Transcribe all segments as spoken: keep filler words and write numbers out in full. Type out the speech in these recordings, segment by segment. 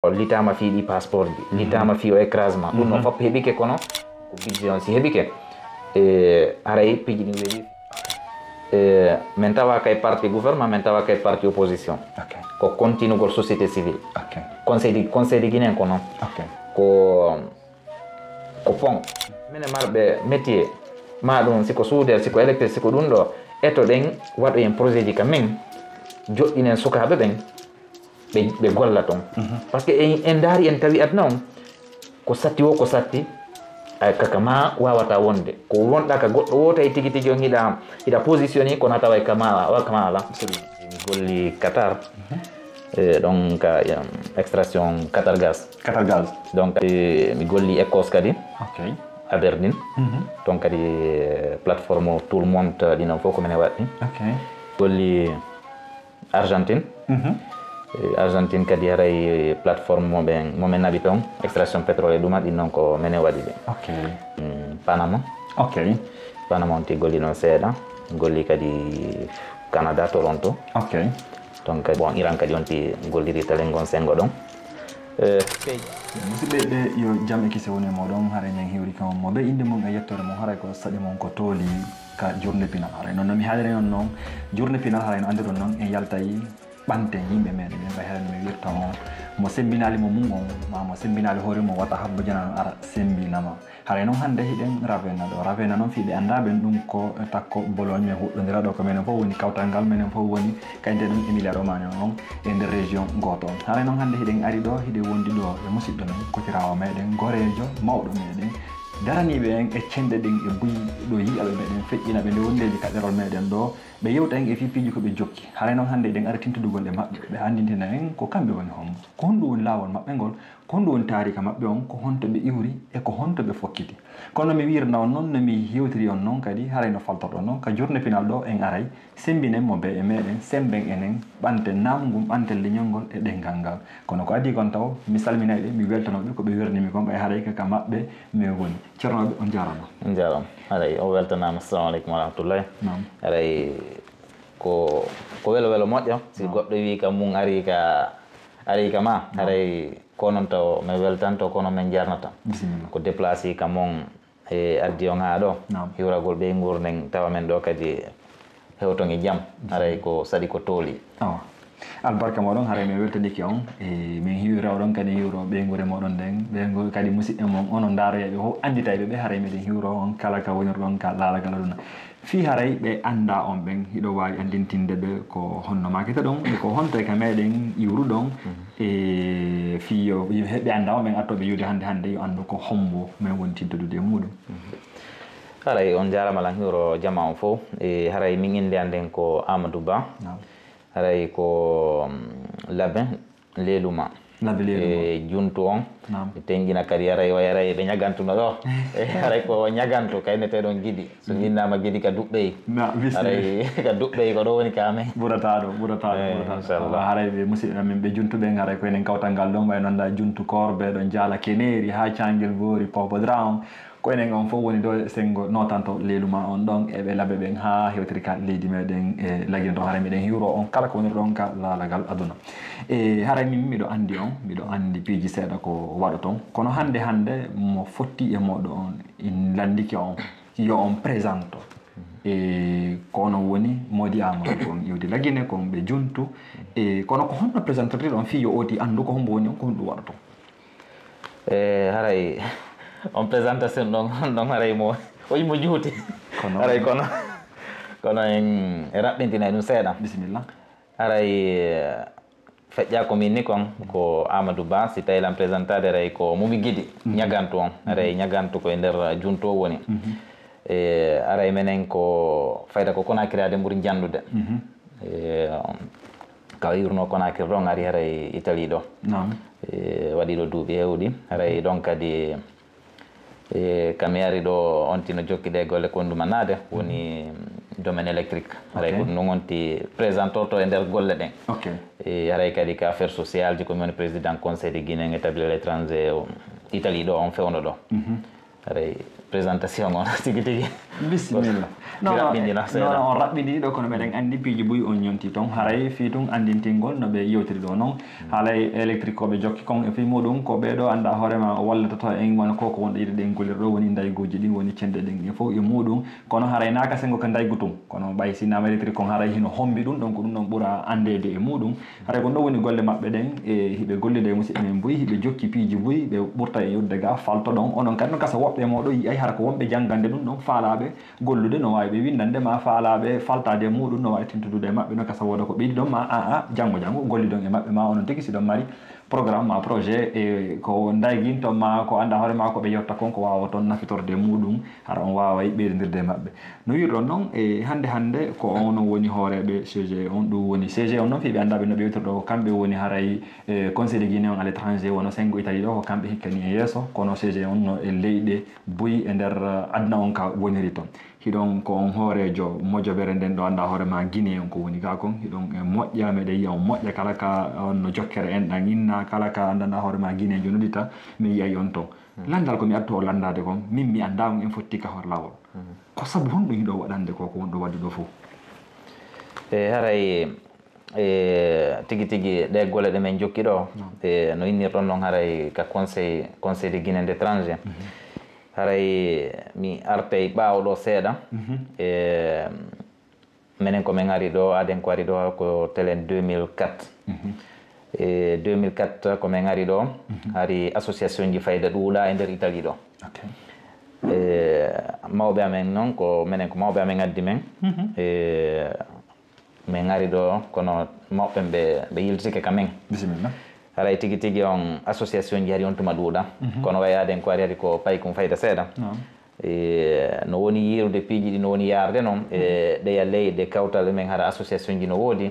O litaama fii ɗi passeport ji, litaama fii o écrasement. Ɗum ɗon fof heɓike, kono ko budget on si heɓike. E haray piiji ɗin weeli. E men tawa kay parti gouvernement, men tawa kay parti opposition. Ok. Ko kontinugol société civile. Ok. Conseil de, conseil de Guinée ko non. Ok. Ko, ko pont. Minen marɓe métier, ma ɗum siko soudeur, siko électrique, siko ɗum ɗo, eto ɗen waɗoyen projet ji ka men, joɗɗinen sukaaɓe ɓen, ɓe, ɓe golla ton. Parce que en, en ndaari, en tawi aduna on, ko satti wo ko satti, ay, kaka ma wawata wonde. Ko wonɗa ka goɗɗo wooto e tigi tigi on hiɗa, hiɗa positionné, kono a taway ka ma, wa ka ma ala. Mi golli Qatar, e, ɗon ka, em, extraction Qatar Gas. Qatar Gas. Donc, e, mi golli Écosse kadi, Ok. Aberdeen. Ɗon kadi, e, plateforme Tout le Monde, ɗin ɗon fof ko minen waɗɗi. Ok. Golli Argentine. Mhm. E, Argentine kadi haray plateforme mo ɓen, mo men naɓi ton, extraction pétrole e ɗuma, ɗin ɗon ko minen waɗi ɗi. Ok. Mm, Panama. Ok. Panama on ti golli ɗon seeɗa. Golli kadi Canada, Toronto. Ok. Donc, bon, Iran kadi on ti golliri talen ngon sengo ɗon. E, Musidɓe ɓe, yo jam e kise woni e moɗon. Haray men hiwri kam mo ɓe innde mum e yettoore mum, haray ko saɗi mum ko tooli ka journée pinal. Haray noon no mi haaliri on noon, journée pinal haray no anndirɗon noon en yaltay ɓanten yimɓe meɗen ɓen, ɓay haray no mi wirta on mo sembinaali mo mum on, ma mo sembinaali hoore mum, wata habbo janano ara sembinama. Haray noon hannde hiɗen Ravenna ɗo. Ravenna noon fii ɓe anndaa ɓen, ɗum ko takko Bologne men huɗɗondira ɗo, ko menen fof woni kawtal ngal, menen fof woni kayte ɗum Emilia Romagna on e nder région gooto on. Haray noon hannde hiɗen ari ɗo, hiɗen wondi ɗo e musidɗo men, kotiraawo meɗen, goreejo, mawɗo meɗen, daraniiɓe en e cenɗe ɗen e buy ɗo yiyaɓe meɗen, feƴƴina ɓe nde wondeeji kaɗɗerol meɗen ɗo, ɓe yewta en e fii piiji ko ɓe jokki. Haray noon hannde hiɗen ari tintudugol e maɓɓe, ɓe anndintina en ko kamɓe woni hombo, ko honɗum woni laawol maɓɓe ngol, ko honɗum woni taarika maɓɓe on, ko honto ɓe iwri e ko honto ɓe fokkiti. Kono no mi wiirno on noon, no mi hewtiri on noon kadi, haray no faltorɗon noon, ka journée pinal ɗo en aray, sembinen mo bee e meɗen, semben enen, ɓanten naamu ngun, ɓanten leñol ngol e ɗemngal ngal. Kono ko adii kon taw, mi salminay ɓe, mi weltano ɓe, ko ɓe wernimi kon, ɓay haray ka, ka maɓɓe men woni. Ceernooɓe, on njaaraama. On njaaraama. Haray, o weltanaama. Assalamu aleykum wa rahmatullahi. Naam. Haray ko, ko welo welo moƴƴo. Si goɗɗo wii ka mum ari ka, ari ka ma, haray ko non taw men weltanto, kono men jarnata. Bisimilla. Ko déplacé ka mon e addi on haa ɗo. Naam. Hiwragol ɓe nguurnden tawa men ɗo kadi hewton e jam. Haray ko saɗi ko tooli. Awa. Albarka moɗon, haray men weltanike on. E men hiwra oɗon kadi hiwro ɓeynguure moɗon nden. Ɓeyngu kadi musidɓe mon, onon ndaaroyɓe fof annditayɓe ɓe, haray meɗen hiwro on kala ka wonirɗon ka laalagal aduna. Fii haray ɓe anndaa on ɓen, hiɗo waawi anndintinde ɓe ko honno maakete ɗon, e ko honto e ka meɗen iwruɗon, e fii yo yimɓe heɓɓe anndaa on ɓen artooɓe yiwde hannde hannde, yo anndu ko hombo men woni teddude e muɗum. Haray on njaaraama lan hiwro jamaa on fof. E haray min innde an nden ko Amadou Ba. Naam. Haray ko, mm, Labe Leeluma. Labe Leeluma. E juntu on. Naam. Ɓe tenjina kadi haray o haray ɓe ñagantuno ɗo. E haray ko ñagantu kayneteɗon Gidi. So innama Gidi ka Duɓɓey. Na, bisimilla. Haray ka Duɓɓey ko ɗo woni ka men. Ɓurata ɗo, ɓurata ɗo, Eh, ɓurata ɗo. Inchallah. Haray ɓe musidɓe amen ɓe juntuɓe en, haray ko enen kawtal ngal ɗon, ɓay noon nda juntu Koorbe, ɗon Jaala Keneeri, haa Caangel Boori, Pawbo Dra on. Ko enen on fof woni ɗo e senngo nootanto leelu ma on ɗon e ɓe Labe ɓen haa hewtiri ka leydi meɗen e Lagine ɗon. Haray meɗen hiwro on kala ko woniri ɗon ka laalagal aduna. E haray min miɗo anndi on, miɗo anndi piiji seeɗa ko waɗoton. Kono hannde hannde mo fotti e moɗo on, in lanndike on, yo on présente. E ko onon woni Moodi Amadou, ko on iwdi Lagine, ko on ɓe juntu. E kono ko honno présentirte ɗon fii yo ooti anndu ko hombo woni on, ko honɗum waɗoton? E haray on présentation ɗon, ɗon haray mo, o yimo juuti. Kono Haray kono, kono en, e raɓɓintinay ɗum seeɗa. Bisimilla. Haray, eh, feƴƴa ko min ni kon, ko Amadou Ba, si tawi lan présentade, haray ko Mumi Gidi, ñagantu on. Haray ñagantu ko e nder juntu o woni. E haray menen ko fayda ko Conakry aade ɓuri janndude. E, ka wirno Conakry ɗon ari haray Italie ɗo. Naam. E, waɗi ɗo duuɓi heewɗi. Haray ɗon kadi, e, ka mi ari ɗo, on tino jokki ɗe golle ko ɗum annade, woni domaine électrique. Haray Ok. ko ɗum on ti présentorto e nder golle ɗen. Ok. E, haray kadi ka affaire sociale ji, ko mi woni président conseil de Guinée établi à l'étranger, o, Italie ɗo, on fewndo ɗo. Haray présentation on tigi tigi. Bisimilla. Mi raɓɓindina seeɗa. On raɓɓindini ɗo, kono meɗen anndi piiji buy on ñonti toon. Haray fii tun anndintingol no ɓe yewtiri ɗo noon. Haalay électrique ko ɓe jokki kon e fii muɗum, ko ɓee ɗo annda hoore ma wallata en, wano ko ko wonɗo yiɗe ɗen gollirɗo woni ndayguuji ɗin, woni cende ɗen e fof e muɗum. Kono haray naaka sengo ka ndaygu tun. Kono ɓay si naama électrique kon haray hino hombi ɗum ɗon, ko ɗum ɗon ɓura anndeede e muɗum. Haray ko ɗon woni golle maɓɓe ɗen, e hiɓe gollude e musidɓe men buy, hiɓe jokki piiji buy, ɓe ɓurta e yodde ga falto ɗon. Onon kadi no gasa woɓɓe e mooɗon yi'ay hara ko wonɓe janngande ɗum ɗon, faalaaɓe gollude no waawi ɓe winndande ma, faalaaɓe faltaade e muɗum no waawi tintudude e maɓɓe, no gasa wooda ko ɓeydi ɗon ma a a janngo janngo golli ɗon e maɓɓe ma onon tigi si ɗon mari programme ma projet e ko ndayginto ma ko annda hoore ma ko ɓe yewta kon ko waawa toon nafitorde e muɗum hara on waaway ɓeydodirde e maɓɓe. No wiirɗon noon, e hannde hannde ko on woni hooreeɓe C G on, ɗum woni C G on noon fii ɓe annda ɓe no ɓe yewtirɗo ko kamɓe woni haray e Conseil de Guinée on à l'étranger, wano Sengo Italie ɗo ko kamɓe hikkani e yeeso, kono C G on no e leyɗe buy e nder aduna on ka woniri toon. Hiɗon ko on hooreejo mojobere nden ɗo annda hoore ma Guinée on ko woni ga kon, hiɗon e moƴƴa, meɗen yiya on moƴƴa kala ka on no jokkere en ɗan inna, kala ka anndanɗa hoore ma Guinée jo nodita, mi yiyay on toon. Lanndal ko mi addi o lanndaade kon, min mi anndaa on en fotti ka hor laawol. Ko sabu honɗum hiɗo waɗande ko ko wonɗo waɗuɗo fof? E haray e tigi tigi ɗe gole ɗe men jokki ɗo, e no innirɗon noon haray ka conseil, conseil de Guinée d'étranger. Haray mi artay ɓaawo ɗo seeɗa. E menen ko men ari ɗo, aden ko ari ɗo ko telen deux mille quatre. E deux mille quatre ko men ari ɗo, hari association ji fayda ɗuuɗa e nder Italie ɗo. E mawɓe amen noon ko menen ko mawɓe amen addi men. E men ari ɗo kono mawɓe ɓe ɓe yiltitike ka men. Bisimilla. Haray tigi tigi on association ji hari on tuma ɗuuɗa. Kono way aden ko ari hari ko paykum fayda seeɗa. E no woni yiirude piiji ɗi no woni yaarde noon e ɗeya leyɗe kawtal men hara association ji no woodi.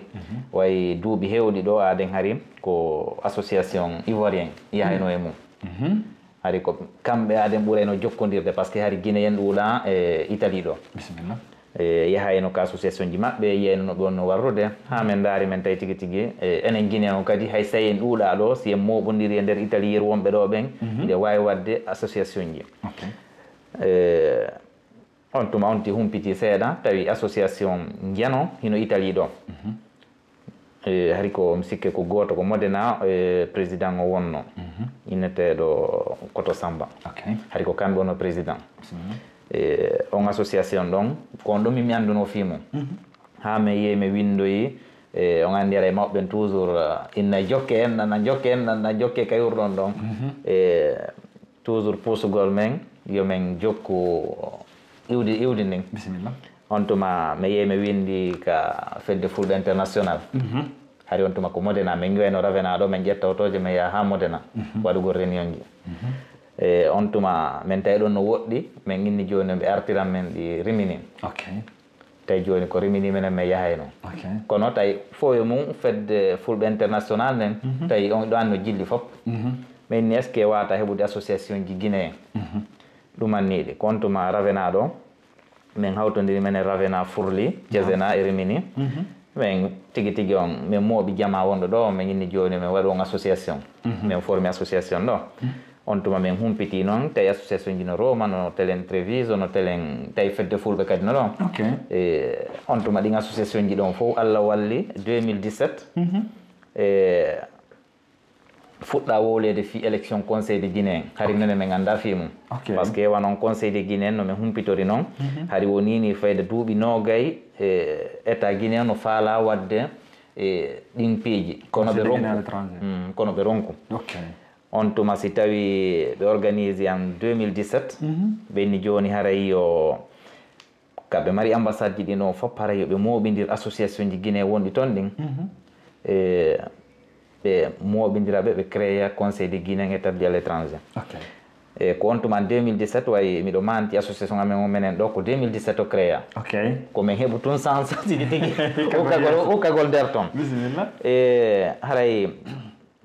Way duuɓi heewɗi ɗo aden hari ko association ivoirien yahayno e mum. Hari ko kamɓe aden ɓurayno jokkondirde par ce que hari Guinée en ɗuuɗa e Italie ɗo. Bisimilla. E yahayno ka association ji maɓɓe yiyayno no ɓe wonno warrude ha men ndaari men tawi tigi tigi e enen Guinée on kadi hay so tawi en ɗuuɗa ɗo si en mooɓondiri e nder Italie yeru wonɓe ɗo ɓen nde waawi waɗde association ji. Ok. E on tuma on ti humpiti seeɗa tawi association njano hino Italie ɗo. E hari ko mi sikke ko gooto ko Modena e président o wonno inneteeɗo Koto Samba. Ok. Hari ko kamɓe wonno président. E on association ɗon ko on ɗum mi annduno fii mum. Ha mi yehi mi winndoyi e on anndi ara e mawɓe ɓen toujours inna jokke en nana jokke en nana jokke kay wurɗon ɗon. E toujours puusugol men yo men jokku iwdi iwdi ndin. Bisimilla. On tuma mi yehi mi winndi ka fedde fulɓe international. Hari on tuma ko Modena min ngiwayno Ravena ɗo min ƴetta otooje min yaha ha Modena waɗugol réunion ji. E on tuma min tawi ɗon no woɗɗi min inni jooni ɓe artiran min ɗi Rimini. Ok. Tawi jooni ko Rimini minen min yahayno. Ok. Kono tawi fof e mum fedde fulɓe international nen tawi on ɗo anno jilli fof. Min inni est ce que wata heɓude association ji Guinée en. Ɗum anniɗi ko on tuma Ravena ɗo. Min hawtondiri menen Ravena Furli Cesena e Rimini. Min tigi tigi on min mooɓi jama wonɗo ɗo min inni jooni min waɗu on association. Min formi association ɗo. On tuma min humpiti noon tawi association ji no Roma no telen Treviso no telen tawi fedde fulɓe kadi no ɗon. Ok. E on tuma ɗin association ji ɗon fof Allah walli deux mille dix-sept. E fuɗɗa wowleede fii élection conseil de Guinée en hari minen min annda fii mum. Ok. Par ce que wano conseil de Guinée en no min humpitori noon hari wonini fayda duuɓi noogay e état Guinée no faala waɗde e ɗin piiji kono ɓe Conseil de Guinée à ronku. l'étranger. Mm, kono ɓe ronku. Ok. On tuma si tawi ɓe organise en deux mille dix-sept ɓe inni jooni haray yo kaɓe mari ambassade ji ɗin o fof haray yo ɓe mooɓindir association ji Guinée wonɗi toon ɗin. E ɓe mooɓindira ɓe ɓe créa conseil de Guinée établi à l'étranger. Ok. E ko on tuma deux mille dix-sept way miɗo manti association amen o menen ɗo ko deux mille dix-sept o créa. Ok. Ko min heɓu tun chance tigi tigi ukkagol ukkagol nder toon. Bisimilla. E haray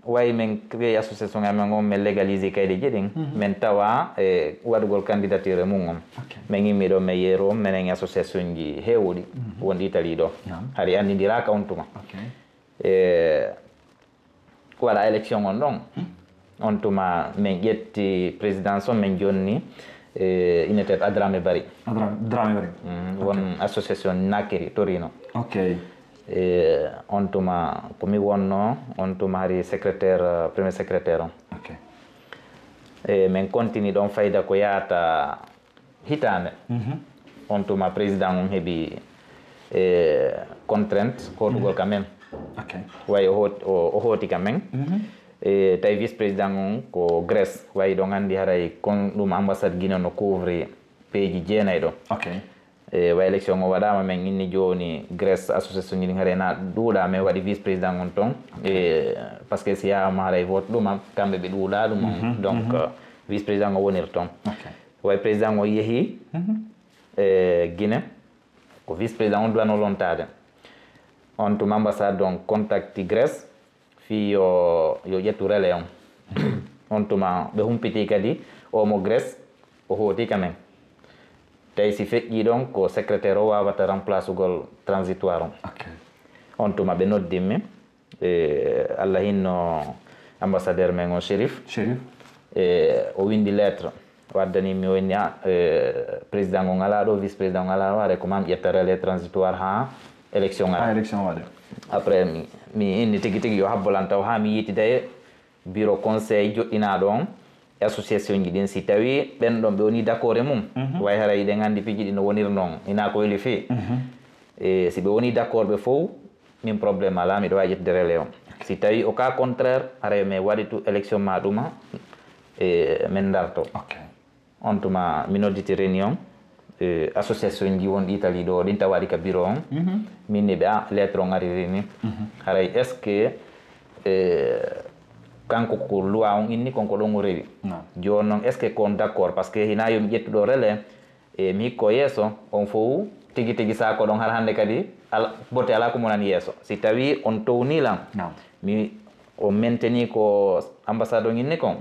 way min créé association amen on min légalisé kaydi ji ɗin min tawa e waɗugol candidature e mum on. Ok. Min immi ɗo min yeeru on minen e association ji heewuɗi wonɗi Italie ɗo. Naam. Hari anndidiraka on tuma. Ok. E waɗa élection on ɗon on tuma min ƴetti présidence on min jonni E, ine tee Adrame Bari. Adra Drame Bari. Mhm, won association Nakiri Torino. Ok. E, on tuma ko mi wonno, on tuma hari secrétaire, euh, premier secrétaire on. Ok. E, min continue ɗon fayda ko yahata hitaande. On tuma président on heɓi, e, contrainte hootugol ka men. Ok. Way o hoot-, o, o hooti ka men. E, tawi vice président on ko Grèce. Way ɗon anndi haray kon ɗum ambassade Guinée no couvre peeji jeenay ɗo. Ok. E, wa élection o waɗaama, min inni jooni Grèce association ji ɗin haray na ɗuuɗa, min waɗi vice président on ton. E, parce que si yaama haray vote ɗuma, kamɓe ɓe ɗuuɗa ɗum on. Donc, euh, vice président o wonir ton. Ok. Way président o yehi, e, Guinée, ko vice président on duwano lontaade. On tuma ambassade on contacti Grèce, fii yo, yo ƴettu relais on. On tuma ɓe humpiti kadi o mo Grèce, o hooti ka men. Tawi si feƴƴi ɗon ko secrétaire o wawata remplacugol transitoire on. Ok. On tuma ɓe noddimmi, e, Allah hinno ambassadeur men on Chérif. Chérif. E, o windi lettre. O addani mi, o inni, ah, e, président on ala ɗo, vice président on ala ɗo, haray ko mam ƴetta relais transitoire ha élection Ha ara. Élection waɗe. Après mi, mi inni tigi tigi yo habbolan taw ha mi yitida e bureau conseil joɗɗinaɗo on e association ji ɗin. Si tawi ɓen ɗon ɓe woni d'accord e mum, way haray ɗen anndi piiji ɗi no wonir non, hina ko weli fii. E, si ɓe woni d'accord ɓe fow, min problème ala, miɗo wawi ƴettude relais on. Si tawi au cas contraire, haray mi waɗi tu élection ma ɗuma, e, min darto. Ok. On tuma mi nodditi réunion, e, association ji wonɗi Italie ɗo, ɗin tawaɗi ka bureau on. Min ni ɓe, ah, lettre on ari rini. Haray est-ce que, e, kanko ko loi on inni, kon ko ɗon o rewi. Non. Jooni non, est-ce que kon d'accord? Parce que hina yo mi ƴettuɗo relais, e, mi hikko yeeso, on fow tigi tigi sa ko ɗon har hannde kadi, ala, botte ala ko monani yeeso. Si tawi on towni lan, Non. mi, on mainteni ko ambassade on inni kon,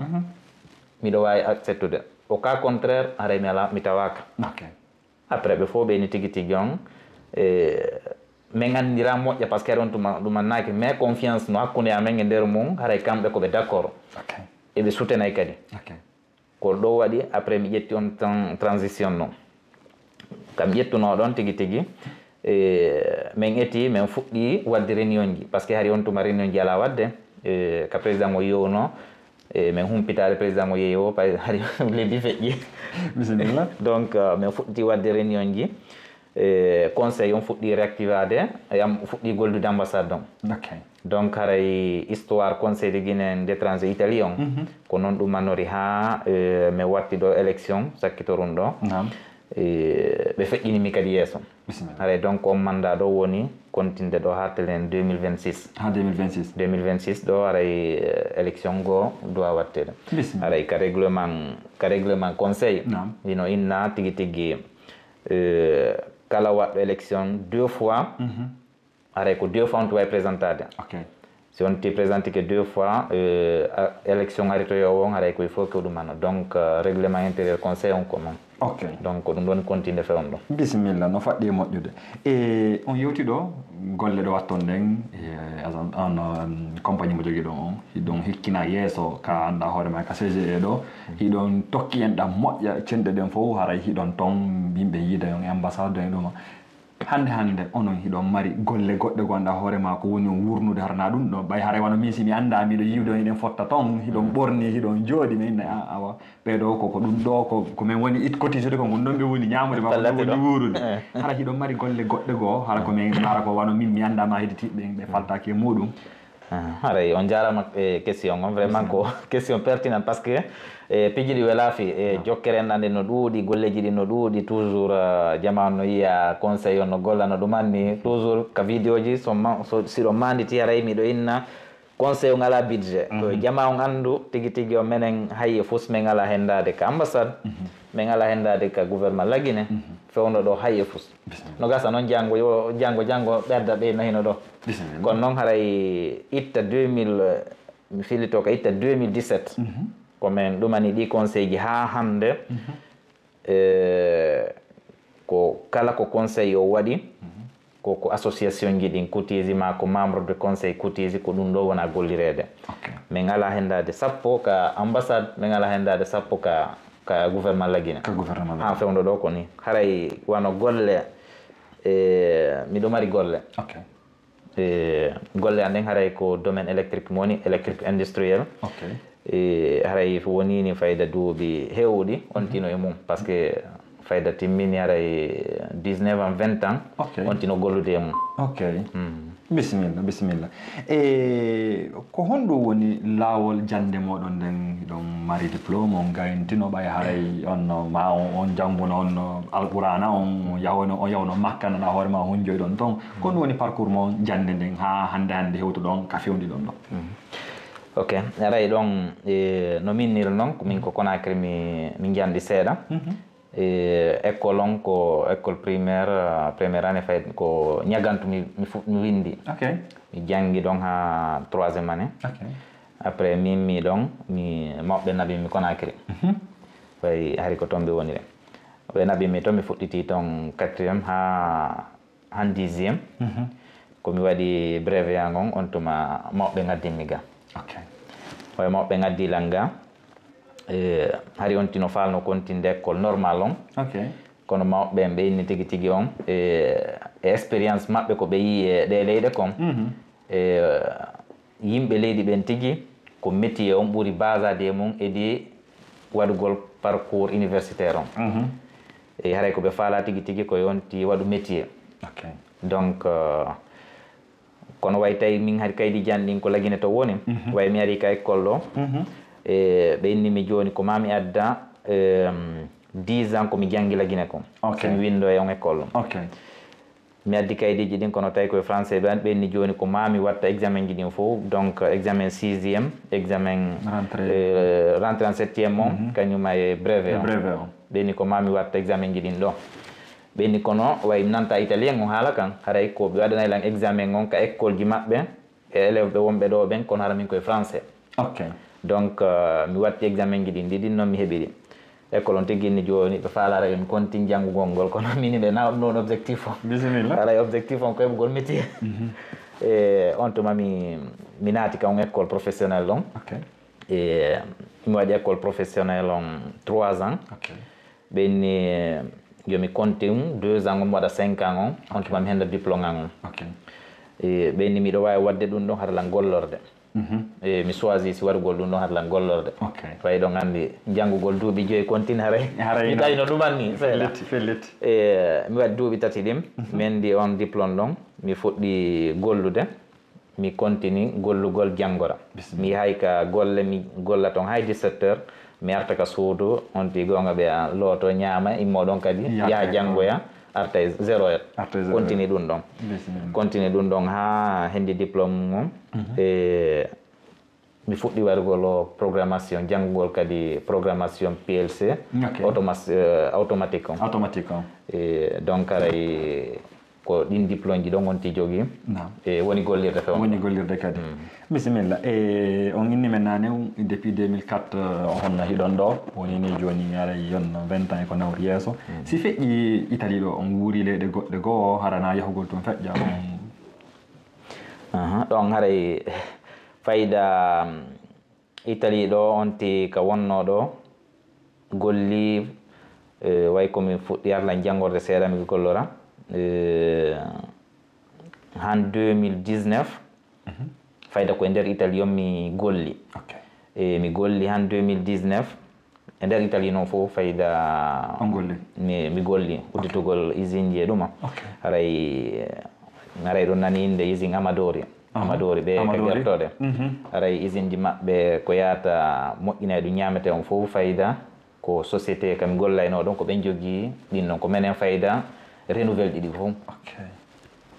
miɗo wawi acceptude. Au cas contraire, haray mi ala, mi tawaka. Ok. Après, ɓe fof ɓe ni tigi tigi on, e, min anndira moƴƴa, parce que haray on tuma, ɗum annaki, mais confiance no hakkunde amen e nder mum, haray kamɓe ko ɓe d'accord. Ok. Eɓe soutenay kadi. Ok. Ko ɗo waɗi, après mi ƴetti on tan transition no. Kam ƴettuno ɗon tigi tigi, e, min eti, min fuɗɗi waɗde réunion ji, parce que hari on tuma réunion ji ala waɗde, e, ka président o yewno, e, min humpitaade président o yeewo, pa-, hari lebbi feƴƴi. Bisimilla. Donc, euh, min fuɗɗi waɗde réunion ji, e, conseil on fuɗɗi réactivade, e, am fuɗɗi gollude ambassade on. Ok. Donc, haray histoire Conseil de Guinée d'étranger Italie on, ko noon ɗum annori haa, e, mi watti ɗo élection sakkitorum ɗo. Naam. E, ɓe feƴƴini mi kadi yeeso. Bisimilla. Haray donc on mandat ɗo woni continde ɗo haa telen deux mille vingt-six. Ha deux mille vingt-six. Deux mille vingt-six ɗo haray, e, élection go doit watteede. Bisimilla. Haray ka règlement, ka règlement conseil. Naam. Hino inna tigi tigi, e, kala waɗɗo élection deux fois, haray ko deux fois on tuma présentade. Ok. Si on ti présente que deux fois, euh, a- élection ari to yo on, haray ko il faut que ɗum ano. Donc, euh, règlement intérieur conseil on ko noon. Ok. Donc, ko ɗum ɗon continue fe on ɗon. Bisimilla, no faɗɗi e moƴƴude. E on yewti ɗo golle ɗo watton ɗen, e agent, on, um, compagnie mo jogiɗon on, hiɗon hikkina yeeso ka annda hoore ma ka C G E ɗo, hiɗon tokki en ɗam moƴƴa, cenɗe ɗen fof, haray hiɗon ton, yimɓe yiida on e ambassade en ɗuma. Hannde hannde onon hiɗon mari golle goɗɗe go annda hoore ma ko woni on wurnude, harana ɗum ɗo, ɓay haray wano min si mi annda miɗo yiwde on, hiɗen fotta ton, hiɗon ɓorni, hiɗon jooɗi, min ne, a- awa, ɓee ɗo ko, ko ɗum ɗo ko, ko min woni it cotisde ko, ngun ɗon ɓe woni ñaamude ma, ko ɗum woni wuurude. Hara hiɗon mari golle goɗɗe goo, hara ko min, hara ko wano min mi annda ma hedditiiɓe ɓe faltaaki e muɗum. Ah, haray on jaarama e question on, vraiment ko question pertinente, parce que e piiji ɗi welaa fii, e jokkere en ɗan no ɗuuɗi, golleeji ɗi no ɗuuɗi, toujours, ah, jama on no yiya conseil on no golla no ɗum anni, toujours ka vidéo ji, so ma-, so, si ɗon manditi haray miɗo inna conseil on alaa budget. Ko jama on anndu tigi tigi on menen hay e fus men alaa henndaade ka ambassade, men alaa henndaade ka gouvernement Lagine, fewndo ɗo hay e fus. No gasa noon janngo yo, janngo, janngo ɓerda ɓeyna hino ɗo. Kono noon haray itta deux mille, mi filito ka itta deux mille dix-sept. Ko men ɗumani ɗi conseil ji haa hannde. E, ko kala ko conseil o waɗi, ko, ko association ji ɗin cotisé ma ko membre de conseil cotisé, ko ɗum ɗo wona gollireede. Min alaa henndaade sappo ka ambassade, min alaa henndaade sappo ka ka gouvernement lagine. Ka gouvernement Ha fewndo ɗo ko ni. Haray wano golle, e, miɗo mari golle. Ok. E, golle an ɗen haray ko domaine électrique mo woni, électrique industriel. Ok. E, haray woni ni fayda duuɓi heewuɗi on tino e mum, parce que fayda timmini haray dix-neuf ans, vingt ans, Ok. On tino gollude e mum. Ok. Bisimilla, bisimilla. E ko honɗum woni laawol jannde mooɗon nden? Hiɗon mari diplôme, on gayntino, ɓay haray on no ma on, on jannguno, on no Alqur'aana, on yawno, on yawno Makka, nana hoore ma hunjoyɗon ton. Ko honɗum woni parcours mon jannde nden haa hannde hannde hewtuɗon ka fewndiɗon ɗo? Ok, aray ɗon, e, no minnir non, ko min ko Conakry mi, mi njanɗi seeɗa. E, école on ko école primaire, euh, première année fay ko ñagantu mi, mi, fu, mi windi. Ok. Mi janngi ɗon ha troisième année. Ok. Après mi immi ɗon, mi mawɓe naɓi mi Conakry. Ɓay hari ko ton ɓe wonire. Ɓe naɓi mi ton, mi fuɗɗiti ton quatrième ha, han dixième. Ko mi waɗi brevet an on, on tuma mawɓe ngaddin mi ga. Ok. Ɓay mawɓe ngaddi lan ga. E, hari on tino falno continue école normal on. Ok. Kono mawɓe ɓen ɓe inni tigi tigi on, e, e expérience maɓɓe ko ɓe yii e ɗe leyɗe kon. E, yimɓe leydi ɓen tigi ko métier on ɓuri basade e mum edi waɗugol parcours universitaire on. E, haray ko ɓe faala tigi tigi ko yonti waɗu métier. Ok. Donc, euh, kono way tawi min hari kaydi jan ɗin ko lagine to woni. Way mi ari ka école ɗo. E, ɓe inni mi joni ko mami adda, euh, dix ans ko mi janngi lagine kon. Ok. So mi windo e on école ɗo. Ok. Mi addi kaydiji ɗin kono tawi koye français ɓe an ɓe inni joni ko mami watta examen ji ɗin fof. Donc, euh, examen sixième, examen, Rentrée. Euh, rentrée en septième on, kañum e brevet E on. Brevet on. Ɓe inni ko mami watta examen ji ɗin ɗo. Ɓe inni kono way mi nanta italien on haala kan, haray ko ɓe waɗanay lan examen on ka école ji maɓɓe, e élève ɓe wonɓe ɗo ɓen, kono hara min koye français. Ok. Donc, euh, mi watti examen ji ɗin ɗiɗi, non mi heɓiri. École on tigi inni joni ɓe faalare ɓe mi continue janngugol ngol, kono mini ɓe nawɗo non objectif o. Bisimilla. Haray objectif on ko heɓugol métier. E on tuma mi, mi naati ka on école professionnelle on. Ok. E mi waɗi école professionnelle on trois ans. Ok. Ɓe inni yo mi continue deux ans on, mi waɗa cinq ans on, on tuma mi henda diplôme an on. Ok. E ɓe inni miɗo wawi waɗde ɗum ɗon hara lan gollorde. E mi choisi si waɗugol ɗum ɗon hara lan gollorde. Ok. Way ɗon anndi janngugol duuɓi joyi continue haray. Haray Mi no. Tawi no ɗuman ni seeɗa. Fellitti, fellitti. E mi waɗi duuɓi tati ɗin. Min ndi on diplôme ɗon mi fuɗɗi gollude. Mi continue gollugol janngora. Mi yahay ka golle, mi golla ton hay dix-sept heures. Mi arta ka suudu, on ti goonga ɓe a looto, ñaama, immo ɗon kadi, Yaha yaha ka janngoya, arta e zéro heure. Arta e zéro heure. Continue ɗum ɗon. Bisimilla. Continue ɗum ɗon haa hendi diplôme mum. E mi fuɗɗi warugol o programmation, janngugol kadi programmation P L C, Ok. automas-, euh, automatique on. Automatique on. E donc aray ko ɗin diplôme ji ɗon on ti jogii. Naam. E woni gollirde few. Woni gollirde kadi. Bisimilla. E on inni men nane, depuis deux mille quatre, euh, o honno hiɗon ɗo? Woni ni joni aray yon vingt ans e ko nawri yeeso. Si feƴƴi Italie ɗo, on wuuri leyɗe goɗɗe goo, harana yahugol tun feƴƴa on? Aha, ɗon haray fayda, mm, Italie ɗo on ti ka wonno ɗo golli, eh, way ko mi fuɗɗi arlan janngorde seeɗa mi gollora. Eh, han deux mille dix-neuf, fayda ko e nder Italie on mi golli. Ok. E mi golli han deux mille dix-neuf. E nder Italie noon fof fayda On golli? Mi, mi golli udditugol usine ji e ɗuma. Ok. Haray, haray ɗon nani innde usine Amadori. Amadori ɓe ka Amadori. Gertoɗe. Haray usine ji maɓɓe ko yahata moƴƴina e ɗum ñaamete on fof fayda ko société kam gollayno ɗon ko ɓen jogii ɗin ɗon ko menen fayda renouvelle ɗiɗi fof. Ok.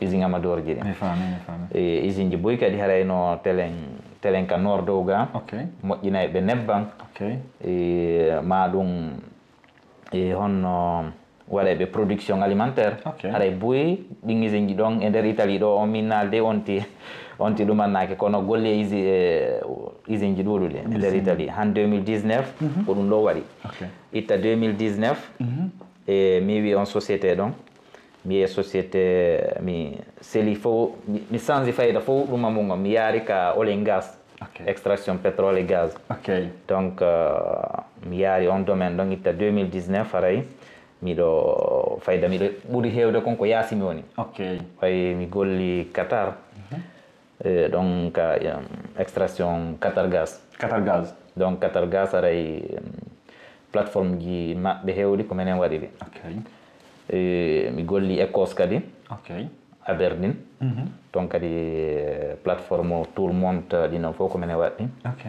Usine Amadori ji ɗin. Mi faami, mi faami. E usine ji buy kadi harayno telen, telen ka Nord dow ga. Ok. Moƴƴinay ɓe nebban. Ok. E ma ɗum e honno waɗay ɓe production alimentaire. Ok. Haray buy ɗin usine ji ɗon e nder Italie ɗo on min naalde on ti, on ti ɗumannaake kono golle e usi-, e usine ji ɗuɗuɗi e nder Usine. Italie. Han deux mille dix-neuf ko ɗum ɗo waɗi. Ok. Itta deux mille dix-neuf e mi wi on société ɗon. Mi yehi société, mi seli fof, mi, mi change fayda fof ɗum e mum on. Mi yaari ka oil and gas. Ok. Extraction pétrole et gaz. Ok. Donc, euh, mi yaari on domaine ɗon itta deux mille dix-neuf haray miɗo fayda, miɗo ɓuri heewde kon ko yaasi mi woni. Ok. Ɓay mi golli Qatar, eh, ɗon ka, em, extraction Qatar Gas. Qatar Gaz. Donc Qatar Gas haray, em, plateforme ji maɓɓe heewɗi ko menen waɗi ɗi. Ok. Eh, mi golli Ecos kadi, Ok. Aberdeen. Mhm. Ton kadi, eh, plateforme Tourmont ɗin ɗon fof ko menen waɗi. Ok.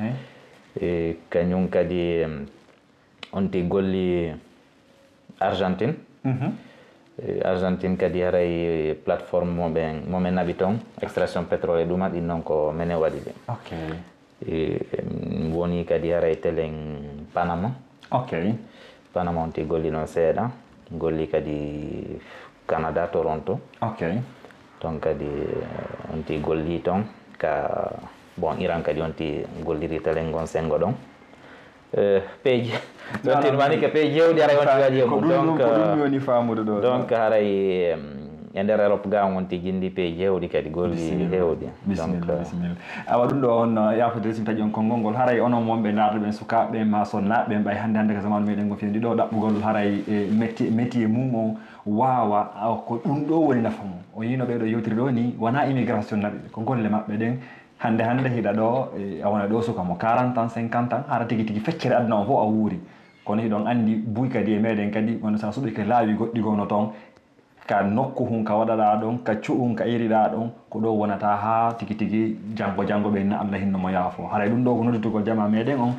Eh, kañum kadi, em, on ti golli Argentine. Mhm. Eh, Argentine kadi haray plateforme mo ɓen, mo men naɓi ton, extraction pétrole e ɗuma ɗin ɗon ko menen waɗi ɗi. Ok. Eh, mi woni kadi haray telen Panama. Ok. Panama on ti golli noon seeɗa. Golli kadi Canada, Toronto. Ok. Ton kadi, eh, on ti golli ton ka, bon, Iran kadi on ti golliri telen ngon sengo ɗon. Eh, peeji. Ɗon tin mani ka peeji hewɗi haray on ti waɗi e Ko mum. ɗum ɗum, Donc, ko ɗum mi eh, woni faamude ɗo. donc haray, em, e nder Europe ga on ti jindi peeji hewɗi kadi golli hewɗi. Bisimilla, Donc, eh, bisimilla. Awa ɗum ɗo on, uh, yaafodire sim taƴi on konngol ngol. Haray onon wonɓe laarɓe ɓen, sukaaɓe ɓen, ma sonnaaɓe ɓen, ɓay hannde hannde ka zamanu meɗen gon fiyandi ɗo ɗaɓɓugol haray e métier, métier mum o waawa, awa ko ɗum ɗo woni nafa mum. O yino ɓe ɗo yewtiri ɗo ni, wona immigration naɓi ɓe, ko golle maɓɓe ɗen. Hannde hannde hiɗa ɗo, e, a wona ɗo suka mo quarante ans, cinquante ans, hara tigi tigi feccere aduna on fof a wuuri. Kono hiɗon anndi buy kadi e meɗen kadi, wona sa suɓike laawi goɗɗi goo no toon, ka nokku hun ka waɗaɗaa ɗon, ka cu'un ka iriɗaa ɗon, ko ɗo wonata haa tigi tigi janngo janngo ɓe inna Allah hinno mo yaafo. Haray ɗum ɗo ko nodditugol jama meɗen on,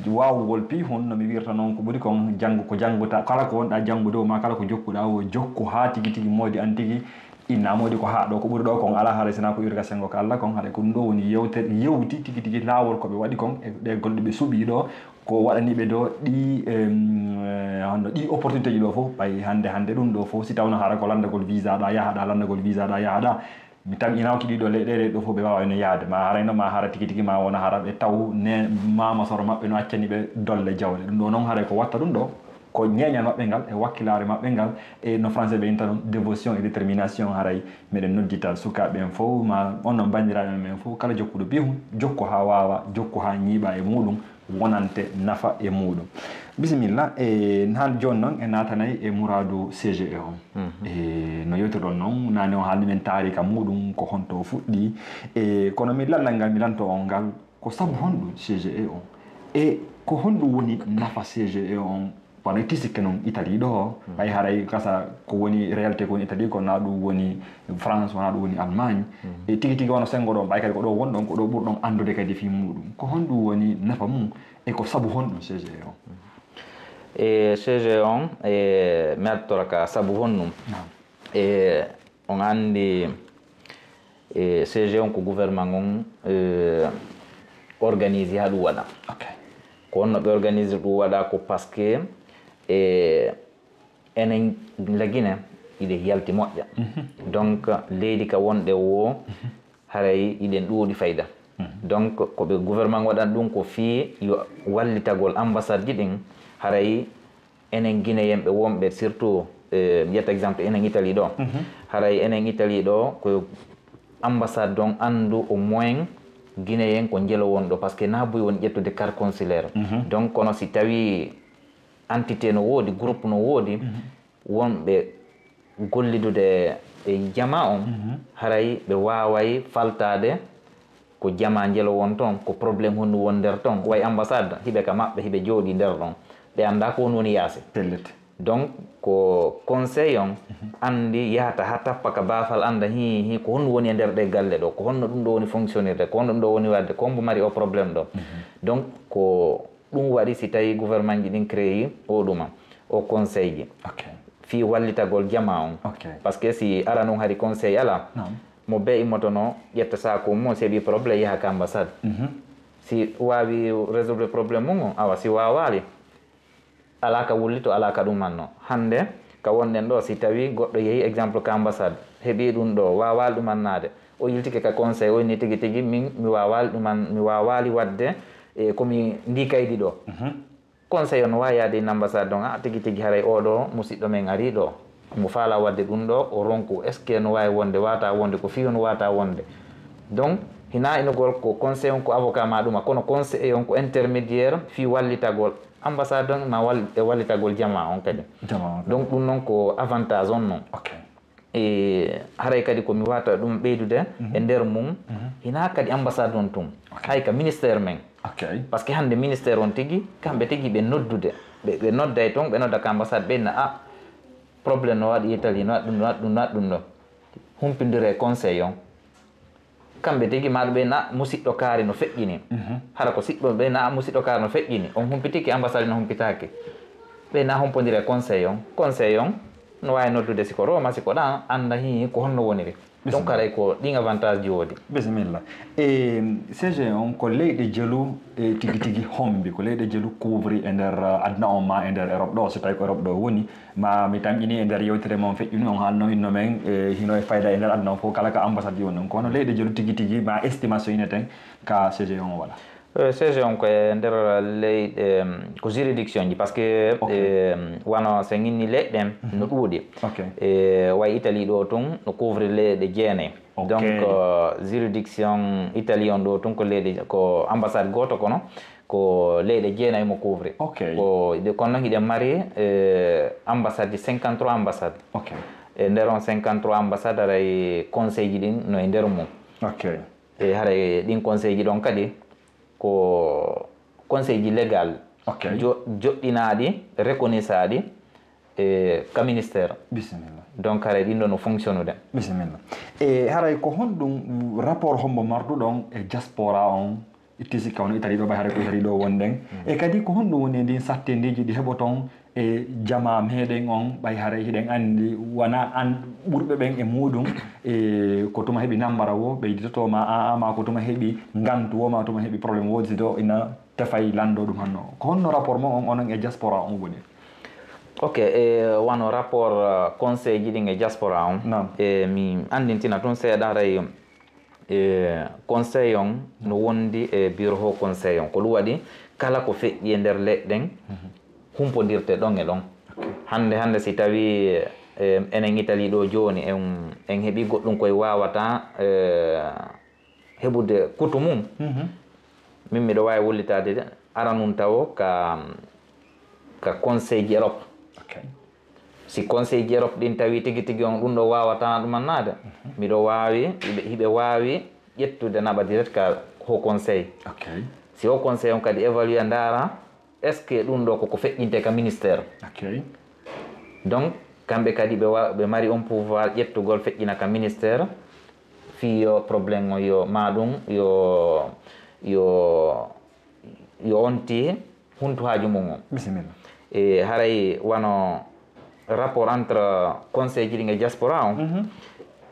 waawugol pii hun, no mi wirta noon ko ɓuri kon, janngu ko jannguta, kala ko wonɗaa janngude o, ma kala ko jokkuɗaa o, jokku haa tigi tigi moodi an tigi, inna moodi ko haa ɗo, ko ɓuri ɗo kon alaa haray sinaa ko iwri ka senngo ka Allah kon, haray ko ɗum ɗo woni yewte, yewti tigi tigi laawol ko ɓe waɗi kon, e ɗe golle ɓe suɓii ɗo, ko waɗani ɓe ɗo ɗi, em, eh, honno ɗi opportunité ji ɗo fof, ɓay hannde, hannde ɗum ɗo fof, si tawno hara ko lanndagol visa ɗa yahaɗa, lanndagol visa ɗa yahaɗa, mi tawi ina wakki ɗiɗo leyɗeele ɗo fof ɓe waawayno yahde, ma haray no ma hara tigi tigi ma wona hara ɓe taw ne mama soro maɓɓe no accani ɓe dolle jawle. Ɗum ɗo noon haray ko watta ɗum ɗo, ko ñeeñal maɓɓe ngal e wakkilaare maɓɓe ngal, e no français ɓe inta ɗum, dévotion et détermination. Haray meɗen noddita sukaaɓe ɓen fof, ma onon banndiraaɓe men fof, kala jokkuɗo bihun, jokku haa waawa, jokku haa ñiiɓa e muɗum, wonante nafa e muɗum. Bisimilla, e han jooni noon e naatanay e muraadu C G E on. E no yewtirɗon noon, naane on haalni men taarika muɗum, ko honto o fuɗɗi. E kono mi lannal ngal, mi lanto on ngal, ko sabu honɗum C G E on? E ko honɗum woni nafa C G E on? Wano itti sikke noon Italie ɗo, ɓay haray kasa ko woni réalité ko woni Italie ko na ɗum woni France, wona ɗum woni Allemagne. E tigi tigi wano sengo ɗon, ɓay kadi ko ɗo wonɗon, ko ɗo ɓurɗon anndude kadi fii muɗum. Ko honɗum woni nafa mum? E ko sabu honɗum C G E on? E C G on, e mi artora ka sabu honɗum? Naam. E on anndi, e C G on ko gouvernement on, e organise haa ɗum waɗa. Ok. Ko honno ɓe organise ɗum waɗa ko parce que, e enen la Guinée iɗen yalti moƴƴa. Donc leydi ka wonɗe wo haray iɗen ɗuuɗi fayda. Donc ko ɓe gouvernement waɗan ɗum ko fii yo wallitagol ambassade ji ɗin, haray enen Guinéen ɓe wonɓe surtout, eh, mi ƴetta exemple enen Italie ɗo. Haray enen Italie ɗo ko ambassade ɗon anndu au moins Guinéen ko njelo won ɗo, parce que na buy woni ƴettude carte consulaire. Donc kono si tawi entité no woodi, groupe no woodi, wonɓe gollidude e jama on, haray ɓe waaway faltaade ko jama njelo won toon, ko problème honɗum won nder toon. Way ambassade, hiɓe ka maɓɓe, hiɓe jooɗii nder ɗon. Ɓe anndaa ko woni woni yaasi. Pellet. Donc ko conseil on anndi yahata haa tappa ka baafal, annda hi hi ko honɗum woni e nder ɗe galle ɗo, ko honno ɗum ɗo woni fonctionnirde, ko honno ɗum ɗo woni waɗde, ko hombo mari o problème ɗo. Donc ko ɗum waɗi si tawi gouvernement ji ɗin créé o ɗuma, o conseil ji. Ok. Fii wallitagol jama on. Ok. Parce que si ara non hari conseil ala, Naam. mo be immotono ƴetta saako mo, si heɓi problème yaha ka ambassade. Si waawi résoudre problème mum on, awa si waawaali, alaa ka wullito, alaa ka ɗumanno. Hannde ka wonɗen ɗo, si tawi goɗɗo yehi exemple ka ambassade, heɓi ɗum ɗo, waawaali ɗumannaade, o yiltike ka conseil, o inni tigi tigi min mi waawaali ɗuman, mi waawaali waɗde e komi ndi kaydi ɗo. Conseil on no waawi yaade ina ambassade ɗon, a tigi tigi haray oɗo musiɗɗo men ari ɗo, mo faala waɗde ɗum ɗo, o ronku est-ce que no waawi wonde, waata wonde, ko fii on waata wonde. Donc Ina inogol ko conseil on ko avocat ma ɗuma, kono conseil on ko intermédiaire fii wallitagol ambassade on ma wal-, e wallitagol jama on kadi. Jama on kadi. Donc ɗum noon ko avantage on noon. Ok. E haray kadi ko mi wata ɗum ɓeydude e nder mum, hina kadi ambassade on tun, hay ka ministère men. Ok. Parce que hannde ministère on tigi, kamɓe tigi ɓe noddude, ɓe, ɓe nodday toon, ɓe nodda ka ambassade, ɓe na a, problème no waɗi Italie, no waɗi ɗum, no waɗi ɗum, no waɗi ɗum ɗo. Humpindire e conseil on. Kamɓe tigi maaɗo ɓe na musiɗɗo kaari no feƴƴini. Hara ko siɗɗo ɓe na musiɗɗo kaari no feƴƴini. On humpitiki, ambassade no humpitaaki. Ɓe na humpondire conseil on. Conseil on no waawi noddude si ko Roma, si ko ɗan, annda hii ko honno woniri. Donc haray ko ɗin avantage ji woodi. Bisimilla. E C G on ko leyɗe jelu e tigi tigi hombi, ko leyɗe jelu couvri e nder, uh, aduna on ma e nder Europe ɗo, so tawi ko Europe ɗo woni. Ma mi tamƴini e nder yewtere mon feƴƴuni, on haalno inno men, e, hino e fayda e nder aduna on fof, kala ka ambassade woni ɗon. Kono leyɗe jelu tigi tigi, ma estimation ine ten ka C G on wala? Eh, C G on ko e nder leyɗe, em, ko juridiction ji, parce que, ok, em, wano so en inni leyɗe ɗen, mhm, no ɗuuɗi. Ok. E, way Italie ɗo tun, no couvrir leyɗe jeenayi. Ok. Donc, euh, juridiction Italie on ɗo tun ko leyɗe, ko ambassade gooto kono, ko leyɗe jeenayi mo couvrir. Ok. Ko, ɗe, kono noon hiɗen mari, eh, ambassade, cinquante-trois ambassade. Ok. E nder on cinquante-trois ambassade, haray conseil ji ɗin no e nder mum. Ok. E haray ɗin conseil ji ɗon kadi ko conseil ji légal, ok, jo-, joɗɗinaaɗi, reconnaissaaɗi, e ka ministère. Bisimilla. Donc haray ɗin ɗo no fonctionnude. Bisimilla. E haray ko honɗum rapport hombo marduɗon e diaspora on? Itti sikka on Italie ɗo, ɓay haray ko Italie ɗo wonɗen. Mm. E kadi ko honɗum woni e ndin sattindiiji ɗi heɓoton e jama meɗen on, ɓay haray hiɗen andi wana an ɓurɓe ɓen e muɗum, e ko tuma heɓi nambara wo, ɓe yiɗitoto ma a, a, ma ko tuma heɓi ngantu wo, ma tuma heɓi problème wo, si do ina tefay lando ɗum hanno. Ko honno rapport mon on, onon e diaspora on woni? Ok, e wano rapport, uh, conseil ji ɗin e diaspora on. Naam. E mi andintina tun seeɗa haray, e conseil on no wondi e bureau haut conseil on. Ko ɗum waɗi kala ko feƴƴi e nder leyɗe ɗen, mhm, humpodirte ɗon e ɗon. Ok. Hannde, hannde si tawi, e, enen Italie ɗo jooni, en, en heɓi goɗɗum koye wawata, e, heɓude kutu mum, mhm, min miɗo waawi wullitaade aranun tawo ka, ka Conseil ji Europe. Ok. Si Conseil ji Europe ɗin tawi tigi tigi on ɗum ɗo waawata ɗum annaade, mhm, miɗo waawi, hiɓe, hiɓe waawi ƴettude naɓa direct ka Haut Conseil. Ok. Si Haut Conseil on kadi évaluer ndaara, est-ce que ɗum ɗo koko feƴƴinte ka ministère? Ok. Donc, kamɓe kadi ɓe wa-, ɓe mari on pouvoir ƴettugol feƴƴina ka ministère, fii yo problème on yo ma ɗum, yo, yo, yo onti huntu haaju mum on. Bisimilla. E haray wano rapport entre conseil ji ɗin e diaspora on, mhm,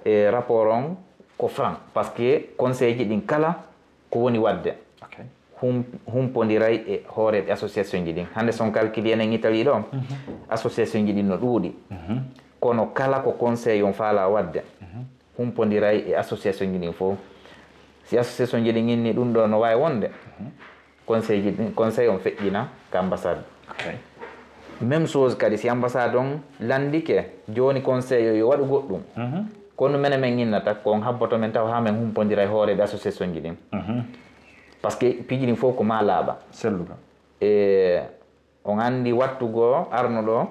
e rapport on ko franc, parce que conseil ji ɗin kala ko woni waɗde. Ok. Hum-, humpondiray e hooreeɓe association ji ɗin. Hannde son calcule enen Italie ɗo, mhm, association ji ɗin no ɗuuɗi. Mhm. Kono kala ko conseil on faala waɗde, mhm, humpondiray e association ji ɗin fof. Si association ji ɗin inni ɗum ɗo no waawi wonde, mhm, conseil ji ɗin, conseil on feƴƴina ka ambassade. Ok. Même chose kadi, si ambassade on landike, jooni conseil o yo waɗu goɗɗum. Mhm. Kono menen men innata, ko on habboto men taw haa men humpondira e hooreeɓe association ji ɗin. Mhm. Parce que piiji ɗin fof ko maa laaɓa. Selluka. E on anndi wattu goo arno ɗo,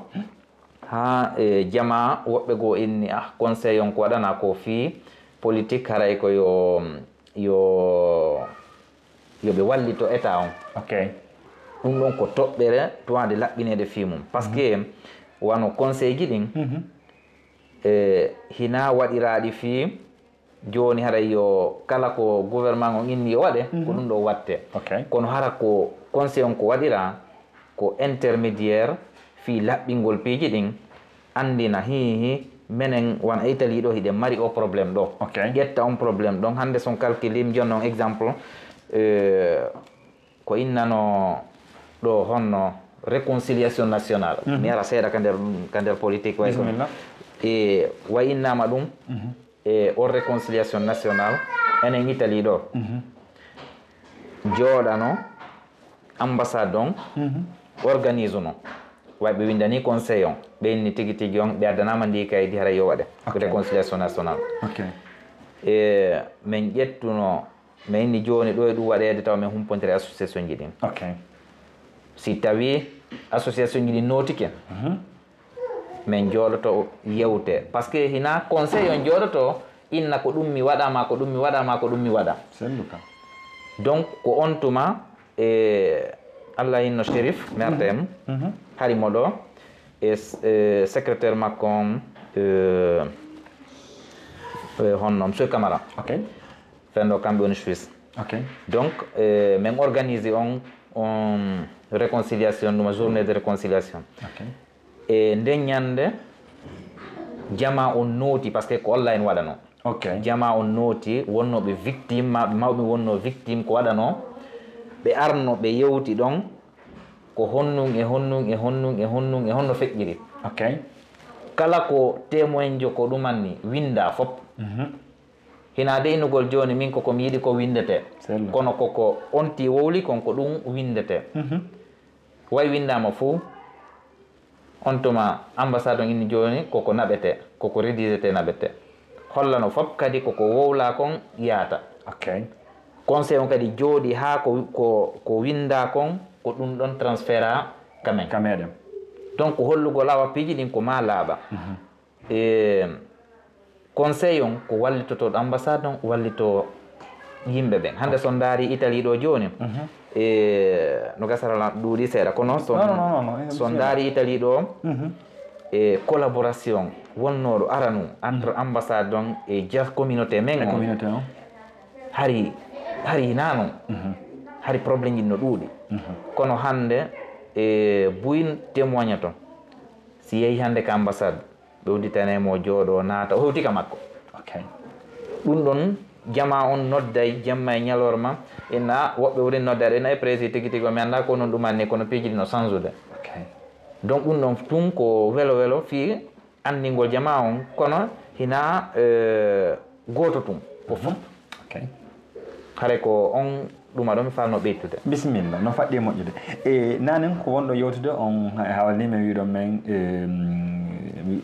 haa e jamaa woɓɓe goo inni, ah, conseil on ko waɗana ko fii politique, haray ko yo, yo yo ɓe wallito état on. Ok. Ɗum ɗon ko toɓɓere tuwaade laɓɓineede fii mum. Parce que wano conseil ji ɗin, mhm, e, hina waɗiraaɗi fii jooni haray yo kala ko gouvernement on inni yo waɗe, ko, mhm, ɗum ɗo watte. Ok. Kono hara ko conseil on ko waɗira, ko intermédiaire fii laɓɓingol piiji ɗin, anndina, hii, hii, menen wano Italie ɗo, hiɗen mari o problème ɗo. Ok. Ƴetta on problème ɗon. Hannde son calcule, mi jonno on exemple, euh, ko innano ɗo honno réconciliation nationale. Mhm. Mi ara seeɗa ka nder, ka nder politique way ko. Bisimilla. E, way innama ɗum. Mhm. E on réconciliation nationale, enen Italie ɗo, mhm, jooɗano ambassade on, mhm, organise no. Way ɓe windani conseil on, ɓe inni tigi tigi on, ɓe addanama ndi kaydi, haray yo waɗe. Ok. Réconciliation nationale. Ok. E, min ƴettuno Mais inni jooni ɗo e ɗum waɗeede taw min humpontiri e association ji ɗin. Ok. Si tawi association ji ɗin nootike, min jooɗoto yewte. Parce que hina conseil on jooɗoto, inna ko ɗum mi waɗa ma, ko ɗum mi waɗa ma, ko ɗum mi waɗa. Sellu ka. Donc, ko on tuma, e Allah inno Chérif, mi arta e mum. Hari mo ɗo, e s-, e secrétaire makko on, e, e honno, Monsieur Camara. Ok. Fenndo kamɓe woni Suisse. Ok. Donc, e, min organise on, on réconciliation, ɗuma journée de réconciliation. Ok. E nden ñande, jama on nooti, parce que ko online waɗano. Ok. Jama on nooti, wonnooɓe victime, ma-, mawɓe wonno victime ko waɗano. Ɓe arno, ɓe yewti ɗon, ko honnun e honnun e honnun e honnun e honno feƴƴiri. Ok. Kala ko témoin jo ko ɗumanni, winda fop. Mhm. Hina de innugol jooni, min ko ko mi yiɗi ko windete. Sello. Kono ko ko on ti wowli kon ko ɗum windete. Mhm. Way windama fuu, on tuma ambassade on inni jooni ko ko naɓete, ko ko rédigete naɓete. Hollano fop kadi ko ko wowla kon yaata. Ok. Conseil on kadi jooɗi haa ko, ko, ko winda kon, ko ɗum ɗon transféra ka men. Ka meɗen. Donc, hollugol awa piiji ɗin ko ma laaɓa. Mhm. E conseil on ko wallitoto ɗo ambassade on, wallito yimɓe ɓen. Hannde so ndaari Italie ɗo jooni, mhm, e no gasara la ɗuuɗi seeɗa, kono so, non, non, non, non, non, so ndaari Italie ɗo, mhm, e collaboration wonnooɗo aranu entre, mhm, ambassade on e ja communauté men e on, communauté on, hari, hari hinaa non. Mhm. Hari problème ji no ɗuuɗi. Mhm. Kono hannde e buy témoigne to. Si yehi hannde ka ambassade, ɓe udditanay mo, jooɗo, naata, o hewti ka makko. Ok. Ɗum ɗon, jama on nodday jemma e ñalorma, ina woɓɓe woni noddaade, ina e prési tigi tigi, o mi anndaa ko non ɗum anni, kono piiji ɗi no sansude. Ok. Donc, ɗum ɗon tun ko welo welo fii anndingol jama on, kono hina, eh, gooto tun, ko fof. Ok. Hare ko on ɗum aɗo mi faano ɓeytude. Bisimilla, no faɗɗi e moƴƴude. E nanen ko wonɗo yewtude on, ha-, hawalni men wiɗon men, e,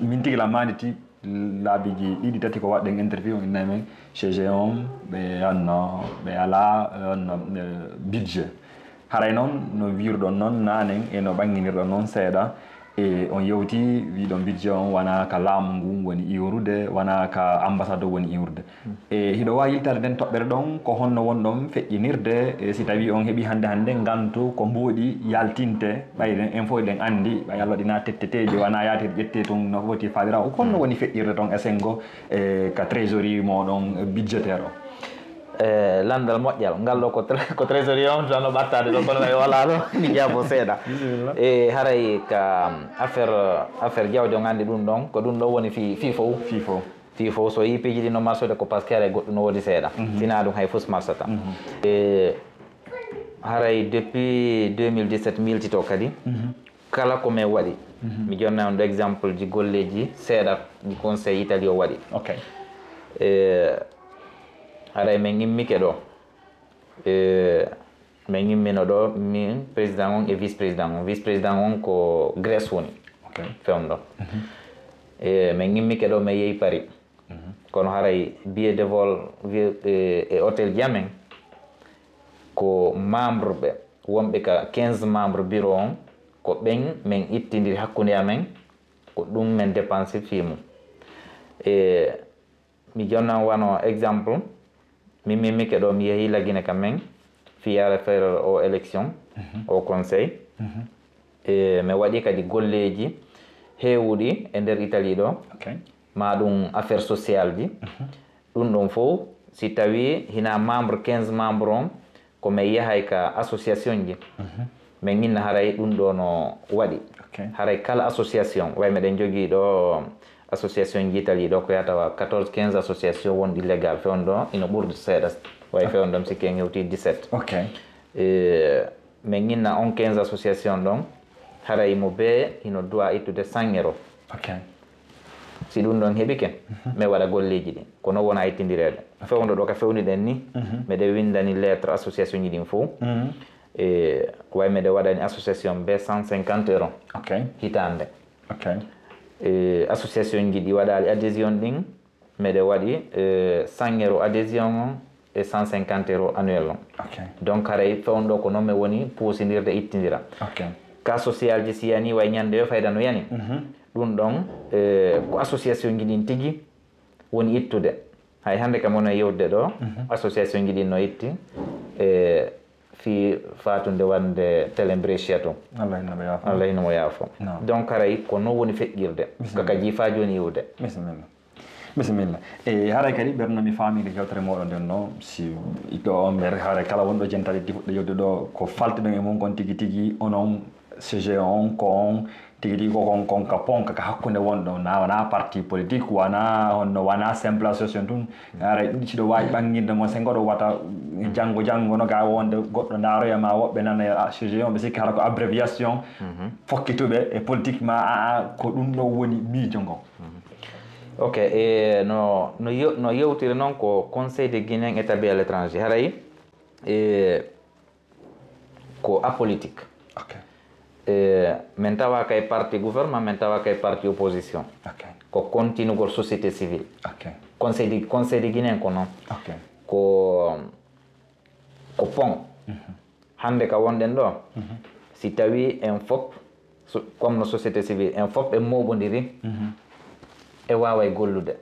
min tigi la manditi laabiiji ɗiɗi tati ko waɗɗen interview, on innay men C G on, ɓe anno, ɓe ala, anno, e, budget. Haray noon, no wiirɗon noon nanen e no ɓannginirɗon noon seeɗa, e on yewti, wiɗon budget on wona ka laamu ngun woni iwrude, wona ka ambassade o woni iwrude. E hiɗo waawi yiltaade nden toɓɓere ɗon, ko honno wonɗon feƴƴinirde, e si tawii on heɓii hannde hannde ngantu ko mbuuɗi yaltinte, ɓay ɗen en fof eɗen anndi, ɓay Allah ɗina tetteteeji, wona yaatir ƴettee tun no foti faalira, ko honno woni feƴƴirde ton e senngo, e ka trésorerie mooɗon budgétaire o? E, lanndal moƴƴal. Ngal ɗo ko tré-, ko trésorier on tan no ɓattaade ɗo, kono mi wala ɗo, mi jaabo seeɗa. Bisimilla. E, haray ka affaire, affaire jawdi on anndi ɗum ɗon, ko ɗum ɗo woni fii, fii fow. Fii fow. Fii fow, so yii piiji ɗi no marsude ko parce que haray goɗɗum no woodi seeɗa. Mhm. Sinaa ɗum hay fus marsata. Mhm. E, haray depuis deux mille dix-sept mi yiltito kadi. Mhm. Kala ko min waɗi, mhm, mi jonna on ɗo exemple ji golleeji seeɗa ɗi conseil Italie o waɗi. Ok. E, haray min immike ɗo. E, min immino ɗo, min président on e vice président on. Vice président on ko Grèce woni. Ok. Fewndo. Mhm. E, min immike ɗo, min yehi Paris. Mhm. Kono haray billet de vol, e, e hôtel ji amen, ko membre ɓe, wonɓe ka quinze membre bureau on, ko ɓen min ittindiri hakkunde amen, ko ɗum min dépense fii mum. E, mi jonnan wano exemple, min, min mike ɗo, mi yehi Lagine ka men, fii affaire o élection, mhm, o conseil. Mhm. E, mi waɗi kadi golleeji heewuɗi e nder Italie ɗo. Ok. Ma ɗum affaire sociale ji. Mhm. Ɗum ɗon fof, si tawi hina membre, quinze membre on, ko min yahay ka association ji. Mhm. Min inna haray ɗum ɗo no waɗi. Ok. Haray kala association, way meɗen jogii ɗo association ji Italie ɗo, ko yatawa quatorze, quinze association wonɗi légal, fewndo ino ɓurdi seeɗa. Way fewndo mi sikki en hewti dix-sept. Ok. E, min inna on quinze association ɗon, haray mo bee hino duwa ittude cent euro. Ok. Si ɗum ɗon heɓike, mhm, mi waɗa golleeji ɗin. Kono wona ittindireede. Fewndo ɗo ka fewniɗen ni, mhm, meɗen windani lettre association ji ɗin fof. Mhm. E, way meɗen waɗani association bee cent cinquante euro. Ok. Hitaande. Ok. E, association ji ɗi waɗaali adhésion ɗin, meɗen waɗi, e, cent euro adhésion on, e cent cinquante euros annuel on. Ok. Donc haray fewndo ko noon mi woni puusindirde ittindira. Ok. Ka social ji si yani way ñande yo fayda no yani. Ɗum ɗon eh, ko association ji ɗin tigi woni ittude. Hay hannde kam wona yewtude ɗo association ji ɗin no itti e fii fatunde wande télé Brescia tun. Allah inna mo yaafo. Allah inna mo yaafo. Donc haray ko noon woni feƴƴirde. Kaka jiifa jooni iwde. Bisimilla. Bisimilla. E haray kadi ɓerno mi faamide yewtere moɗon nden no si ɗo on ɓer haray kala wonɗo jentade tifuɗɗo yewde ɗo ko faltiɗon e mum kon tigi tigi onon C G on ko on tigi tigi ko kon kon ka ponka ka hakkunde wonɗo na wana parti politique wana honno wana simple association tun haray ɗum siɗo wawi ɓanginde ngon sen goɗo wata janngo janngo no ga wonde goɗɗo ndaroya ma woɓɓe nana C G on ɓe sikki hara ko abréviation fokkituɓe e politique ma a a ko ɗum ɗo woni miijo ngo. Ok e no no yo- no yewtiri noon ko Conseil de Guinée établi à l'étranger haray e ko apolitique. Ok. E min tawa kay parti gouvernement min tawa kay parti opposition. Ok. Ko kontinugol société civile. Ok. Conseil de Conseil de Guinée ko noon. Ok. Ko ko pont. Hannde ka wonɗen ɗo si tawi en fof so- comme no société civile en fof en moɓodiri e waway gollude.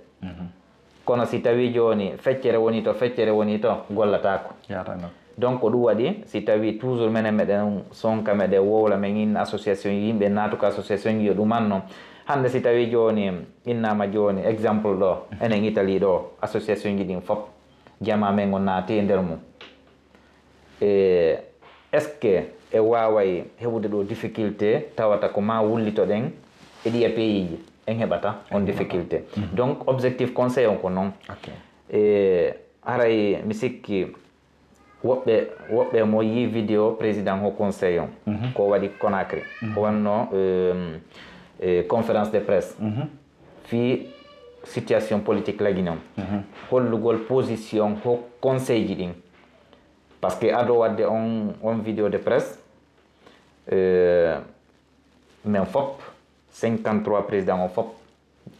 Kono si tawi joni feccere woni to feccere woni to gollatako. Yatano. Donc ko ɗum waɗi si tawi toujours menen meɗen sonka meɗen wowla men in association yimɓe naatuka association ji yo ɗumanno. Hannde si tawi joni innama joni exemple ɗo enen Italie ɗo association ji ɗin fof jama men on naati e nder mum. E est ce que e waway heɓude ɗo difficulté tawata ko ma wullitoɗen e ɗiya pays ji en heɓata on difficulté. Donc objectif conseil on ko noon. Ok. E haray mi sikki woɓɓe woɓɓe mo yi vidéo président ho conseil on ko waɗi Conakry ko wanno euh, euh, conférence de presse fii situation politique lagine on hollugol position ho conseil ji ɗin. Parce que ado wadde on on vidéo de presse euh, men fop cinquante trois président on fop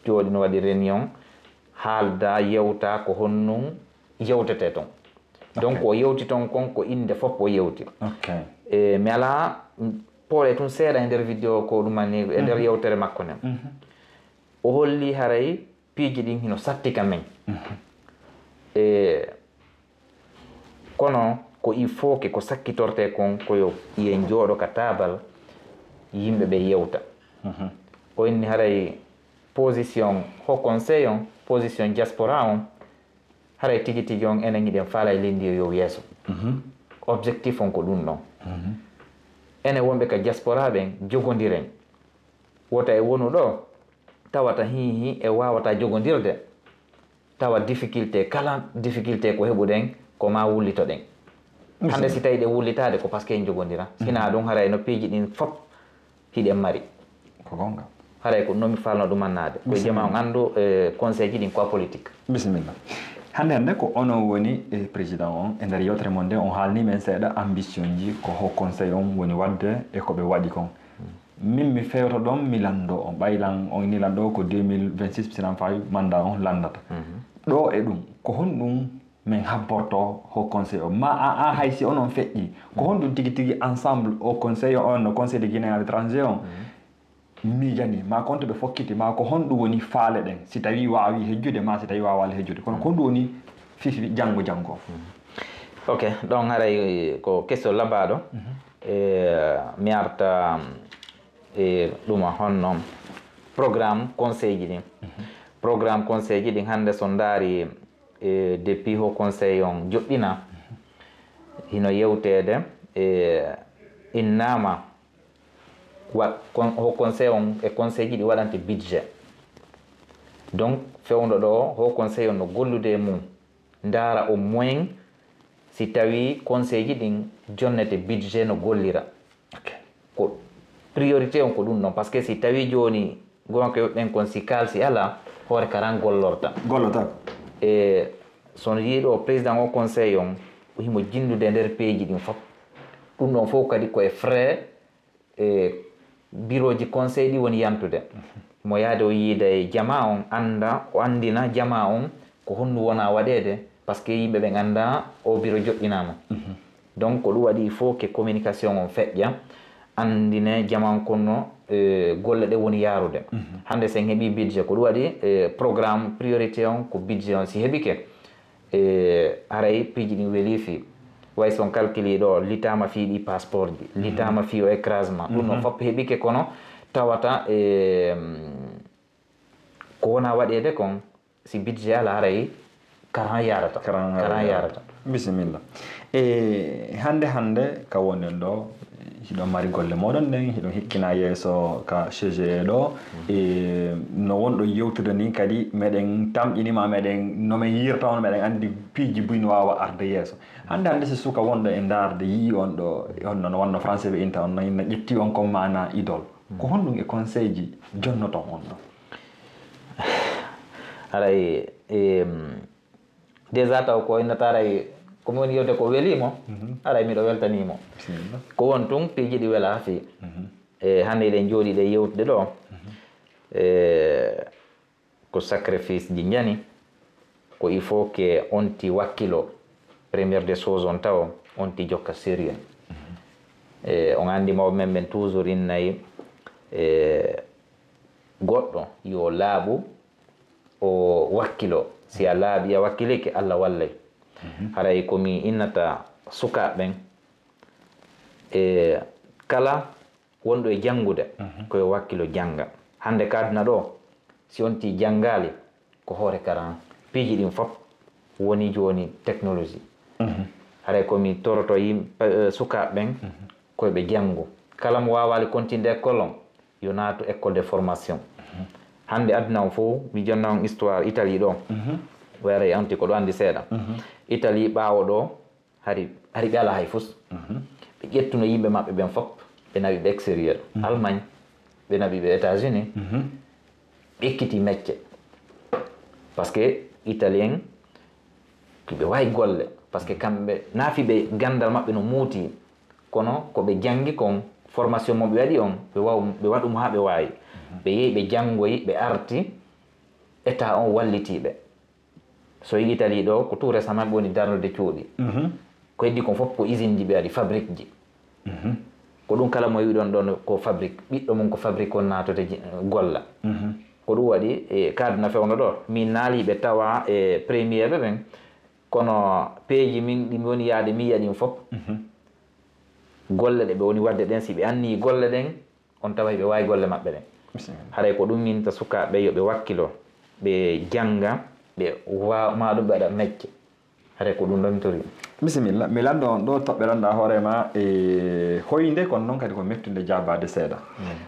jooɗi no waɗi réunion haalda yewta ko honnun yewtete ton. Donc o yewti ton kon ko innde fof o yewti. Ok. E mi ala pooɗe tun seeɗa e nder vidéo ko ɗumanni e nder yewtere makko nden o holli haray piiji ɗin hino satti ka men. E kono ko il faut que ko sakkitorte kon ko yo yen jooɗo ka taabal yimɓe ɓe yewta. O inni haray position ho conseil on position diaspora on haray tigi tigi on enen hiɗen faala e leydi yo yow yeeso. Objectif on ko ɗum ɗon. Enen wonɓe ka diaspora ɓen jogodiren wota e wonu ɗo tawata hihi e wawata jogodirde tawa difficulté kala difficulté ko heɓuɗen ko ma wullitoɗen. Hannde si tawi ɗe wullitaade ko parce que en jogodira sina ɗum haray no piiji ɗin fop hiɗen mari. Ko gonga. Haray ko nomi falno ɗumannaade ko jama on anndu conseil ji ɗin ko politique. Bisimilla. Hannde hannde ko onon woni e président on e nder yewtere mon nde on haalni men seeɗa ambition ji ko ho conseil on woni wadde e ko ɓe waɗi kon. Min mi fewto ɗon mi lanndo on ɓaylan on ni lanndo ko deux mille vingt-six sinan fawi mandat on lanndata. Ɗo e ɗum ko honɗum min habborto ho conseil o ma a a hay si onon feƴƴi ko honɗum tigi tigi ensemble o conseil o on no conseil de guinée à l'étranger on miijani ma konto ɓe fokkiti ma ko honɗum woni faale ɗen si tawi waawi hejjude ma si tawi waawali hejjude kono ko honɗum woni fifi janngo janngo. Ok, ɗon haray ko keso labaɗo e mi arta e ɗuma honno programme conseil ji ɗin. Programme conseil ji ɗin hannde so ndaari e depuis ho conseil on joɗɗina hino yewteede e innama wa- kon- ho conseil on e conseil ji ɗi waɗante budget. Donc fewndo ɗo ho conseil on no gollude e mum ndaara au moins si tawi conseil ji ɗin jonnete budget no gollira. Ko priorité on ko ɗum ɗon parce que si tawi joni gonka yoɓɓen kon si kalsi ala hoore karan gollorta. Gollotako. E sono yiiɗo président o conseil on himo jindude e nder peeji ɗin fof. Ɗum ɗon fof kadi ko e frais e biroji conseil ɗi woni yantude. Mo yaade o yiida e jama on anda o andina jama on ko honno wona waɗeede Parce que yimɓe ɓen annda o biro joɗɗinama. Donc ko ɗum waɗi il faut que communication on feƴƴa, anndine jaman konno, eh, golle ɗe woni yaarude. Hannde sen heɓi budget, ko ɗum waɗi, eh, programme priorité on ko budget on si heɓike, eh, haray piiji ɗin weli fii. Way son calculi ɗo, litama fii ɗi passeport ji, litama fii o écrasement. Ɗum ɗon fof heɓike kono tawata, eh, ko wona waɗeede kon, si budget ala haray karan yarata. Karan yarata. Bisimilla. E hannde hannde ka wonden ɗo, hiɗon mari golle moɗon ɗen, hiɗon hikkina yeeso ka C G E ɗo. E no wonɗo yewtude ni kadi meɗen tamƴinima, meɗen no men yirta on, meɗen anndi piiji buy no waawa arde yeeso. Hannde hannde si suka wonɗo e ndaarde yi'i on ɗo, on no wanno français ɓe inta on no ƴetti on comme maana idole. Ko honɗum e conseil ji jonnoton on ɗo? Haray, em, déjà taw ko innata haray ko mi woni yewde ko welimo, haray miɗo weltanimo. Bisimilla. Ko won tun piiji ɗi wela fii. E hannde eɗen jooɗi ɗe yewtude ɗo. E ko sacrifice ji njani, ko il faut que on ti wakkilo, première des choses on taw, on ti jokka sérieux. E on anndi mawɓe men ɓen toujours innay, e goɗɗo yo laaɓu, o wakkilo. Si a laaɓi, a wakkilike, Allah wallay. Haray ko mi innata sukaaɓe ɓen, e kala wonɗo e janngude, ko yo wakkilo jannga. Hannde ka aduna ɗo, si on ti janngaali, ko hoore karan. Piiji ɗin fof woni jooni technologie. Haray ko mi toroto yimɓe, eh, sukaaɓe ɓen, ko yo ɓe janngu. Kala mo waawaali continde école on, yo naatu école de formation. Hannde aduna on fof, mi jonna on histoire Italie ɗo. Wayre anti ko ɗo anndi seeɗa. Italie ɓaawo ɗo, hari, hari ɓe alaa hay fus. Ɓe ƴettuno yimɓe maɓɓe ɓen fof, ɓe nawi ɓe extérieur. Allemagne, ɓe nawi ɓe États-Unis. Ɓe ekkiti mecce. Parce que Italien, ɓe waawi golle. Parce que kamɓe, naafi ɓe ganndal maɓɓe no muuti. Kono ko ɓe janngi kon, formation mo ɓe waɗi on, ɓe waw-, ɓe waɗu mo haa ɓe waawi. Ɓe yehi, ɓe janngoyi, ɓe arti, État on wallitii ɓe. So Italie ɗo, ko tout récemment ɓe woni darnude cuuɗi. Ko heddi kon fof ko usine ji ɓe waɗi, fabrique ji. Ko ɗum kala mo wiɗon ɗon ko fabrique, ɓiɗɗo mum ko fabrique on naatode je-, golla. Ko ɗum waɗi, e, ka aduna fewndo ɗo, min naali ɓe tawa e premier ɓe ɓen, kono peeji min ɗi mi woni yaade mi yiya ɗin fof. Golle ɗe ɓe woni waɗde ɗen, si ɓe anni golle ɗen, on tawa hiɓe waawi golle maɓɓe ɗen. Bisimilla. Haray ko ɗum min ta sukaaɓe yo ɓe wakkilo, ɓe jannga, ɓe wa-, ma ɗum ɓe waɗa mecce. Haray ko ɗum ɗon mi tori. Bisimilla. Mi lanndo on ɗo toɓɓeranɗa hoore ma e hoynde, kono noon kadi ko mettunde jaabaade seeɗa.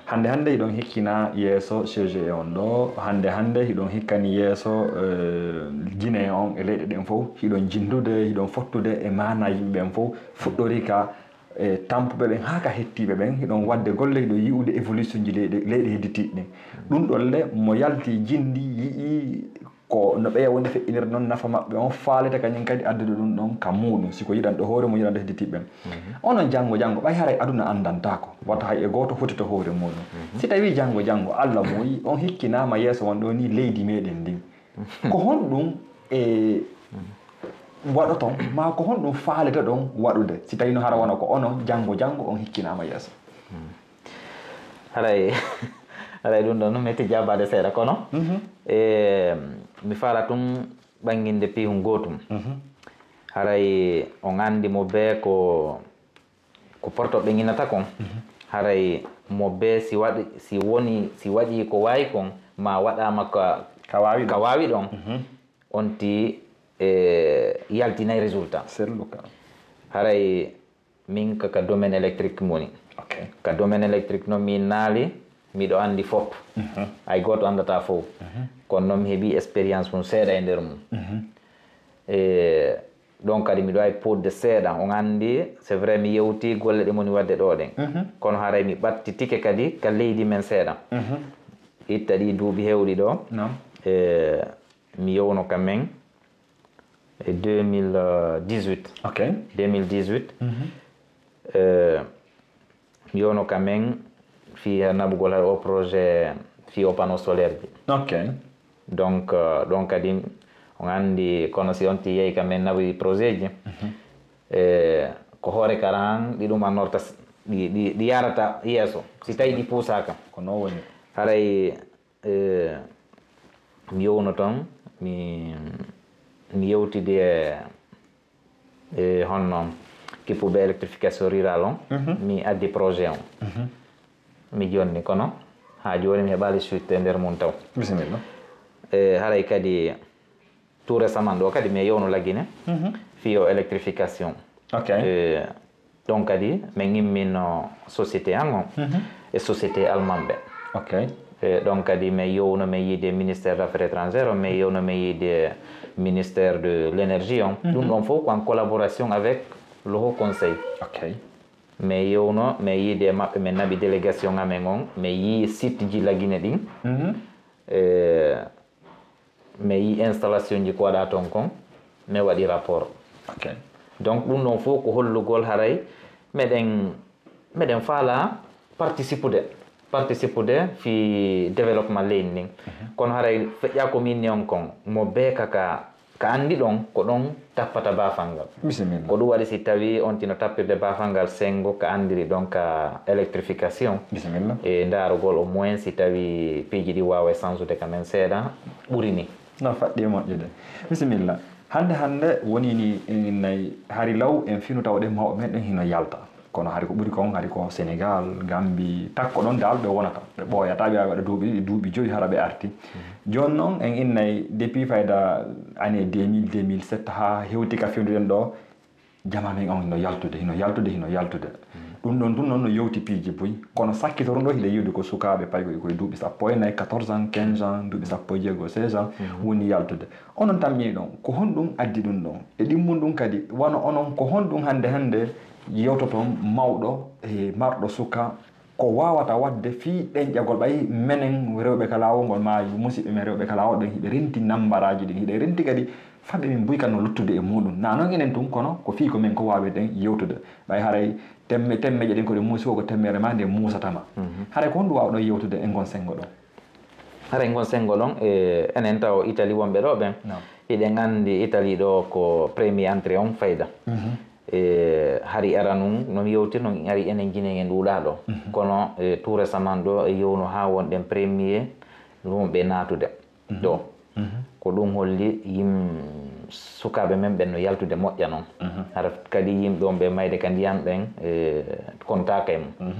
Hannde hannde hiɗon hikkina yeeso C G E on ɗo. Hannde hannde hiɗon hikkani yeeso, eh, Guinée on e leyɗe ɗen fof. Hiɗon jinndude, hiɗon fottude e maana yimɓe ɓen fof. Fuɗɗori ka e tampuɓe ɓen haa ka hettiiɓe ɓen, hiɗon waɗde golle, hiɗon yi'ude évolution ji leyɗe, leyɗe hedditiiɗe ɗen. Ɗum ɗon le, mo yalti jinndi, yi'i ko no ɓeya woni feƴƴinirde noon nafa maɓɓe on, faalete kañum kadi addude ɗum ɗon ka muuɗum, si ko yiɗanɗo hoore mum, yiɗanɗo hedditiiɓe ɓen. Onon janngo janngo, ɓay haray aduna anndantaako, wata hay e gooto fotito hoore muuɗum. Si tawii janngo janngo, Allah muuyi, on hikkinaama yeeso won ɗo ni leydi meɗen ndin. Ko honɗum e waɗoton, maa ko honɗum faaletoɗon waɗude, si tawii no hara wona ko onon janngo janngo on hikkinaama yeeso? Haray, haray ɗum ɗon metti jaabaade seeɗa, kono, e, mi faala tun ɓannginde piihun gootun. Haray on anndi mo bee ko ko porto ɓe ŋinata kon, haray mo bee si waɗi, si woni, si waɗi ko waawi kon, ma waɗaama ka, ka waawi ka ɗon. Waawi ɗon, on ti, e, yaltinay résultat. Sellu ka. Haray min ka, ka domaine électrique mi woni. Ok. Ka domaine électrique noon min naali, miɗo anndi fof. Hay gooto anndataa fof. Kono noon mi heɓi expérience mum seeɗa e nder mum. E, ɗon kadi miɗo waawi puɗde seeɗa. On anndi, c'est vrai, mi yewti golle ɗe moni waɗde ɗo ɗen. Kono haray mi ɓattitike kadi ka leydi men seeɗa. Itta ɗi duuɓi heewɗi ɗo. Naam. E, mi yewno ka men e deux mille dix-huit. Ok. Deux mille dix-huit. E, mi yewno ka men fii naɓugol hay o projet fii o panneau solaire ji. Ok. Donc, euh, ɗon kadi On anndi, kono si on ti yehi kam en nawi projet ji, e, ko hoore kala han ɗi ɗum annorta s-, ɗi, ɗi, ɗi yarata yeeso, si tawi ɗi puusaaka. Ko noon woni. Haray, e, mi yowno toon, mi, mi yewtidi e, e honno kippuɓe électrification rurale on, mi addi projet on. Mi jonni, kono haa jooni mi heɓaali suite e nder mum taw. Bisimilla. E, haray kadi tout récemment ɗo kadi mi yewno Lagine, fii o électrification. Ok. E, ɗon kadi min immino société an on e société alman ɓe. Ok. E, ɗon kadi min yewno min yiide ministère des affaires étrangères on, min yewno min yiide ministère de l'énergie on. Ɗum ɗon fof ko en collaboration avec le Haut Conseil. Ok. Min yewno, min yiide maɓɓe, min naɓi délégation amen on, min yii site ji Lagine ɗin. E, mi yii installation ji ko waɗaa toon kon, mi waɗi rapport. Ok. Donc, ɗum ɗon fof ko hollugol haray meɗen, meɗen faala participude, participude fii développement leydi ndin. Kono haray feƴƴaa ko min ni on kon, mo bee ka, ka, ka anndi ɗon, ko ɗon tappata baafal ngal. Bisimilla. Ko ɗum waɗi si tawi on tino tappirde baafal ngal senngo ka anndiri ɗon ka électrification. Bisimilla. E ndaarugol au moins si tawi piiji ɗi waaway sansude ka men seeɗa, ɓuri ni. No faɗɗi e moƴƴude. Bisimilla. Hannde, hannde woni ni en nayi hari law en finu tawde mawɓe men ɗen hino yalta. Kono hari ko ɓuri kon, hari ko Sénégal, Gambie, takko ɗon dal ɓe wonata. Ɓe ɓooyata, ɓe waɗa duuɓi ɗiɗi, duuɓi joyi hara ɓe arti. Jooni noon en innay depuis fayda année deux mille, deux mille sept haa hewti ka fewndo ɗen ɗo, jamaa men on hino yaltude, hino yaltude, hino yaltude. Ɗum ɗon tun noon no yewti piiji buy. Kono sakkitoruɗo hiɗa yi'ude ko sukaaɓe paykoy koye duuɓi sappo e nayi, quatorze ans, quinze ans, duuɓi sappo e jeego, seize ans, woni yaltude. Onon tamƴii ɗon, ko honɗum addi ɗum ɗon? E ɗimmun ɗum kadi, wano onon, ko honɗum hannde hannde yewtoton mawɗo e marɗo suka ko waawata waɗde fii ɗenƴagol? Ɓay menen rewɓe ka laawol ngol, maa musiɓɓe men rewɓe ka laawol ɓen, hiɓe renti nambaraaji ɗin, hiɓe renti kadi faɓe min buy kan no luttude e muɗum. Na non enen tun, kono ko fii ko men ko waawirɗen yewtude. Ɓay haray temme-, temmeeje ɗin ko ɗe muusi fof, ko temmeere ma nde muusata ma. Haray ko honɗum waawɗon yewtude e ngon senngo ɗon? Haray ngon senngo ɗon, e, enen taw Italie wonɓe ɗo ɓen, hiɗen anndi Italie ɗo ko premier entrée on fayda. E, hari ara nun, no mi yewtiri non, ari enen Guinée en ɗuuɗaa ɗo. Kono, e, tout récemment ɗo, e yewno haa wonɗen premier ɗum ɓe naatude ɗo. Ko ɗum holli yim-, sukaaɓe men ɓen no yaltude moƴƴa non. Hara kadi yimɓe on ɓe mayde ka ndiyan ɓen, e, kontaaka e mum.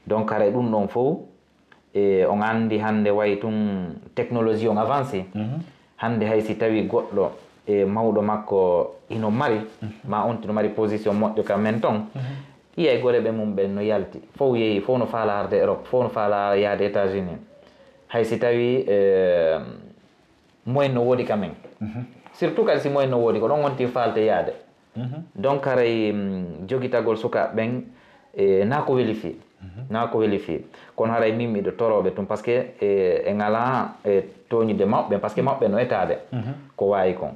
Donc, haray ɗum ɗon fow, e, on anndi hannde way tun technologie on avancé. Hannde hay si tawi goɗɗo e mawɗo makko hino mari, ma on tino mari position moƴƴo ka men ton, ƴiya e goreɓe mum ɓen no yalti. Fow yehi, fow no faala arde Europe, fow no faala yaade États-Unis. Hay si tawi, e, moyen no woodi ka men. Surtout kadi si moyen no woodi, ko ɗon wonti faalte yaade. Donc, haray, mm, jogitagol sukaaɓe ɓen, e, naa ko weli fii. Naa ko weli fii. Kono haray min miɗo torooɓe tun, parce que, e, e ŋalaa, e, tooñude mawɓe ɓen, parce que mawɓe ɓen no etaade ko waawi kon.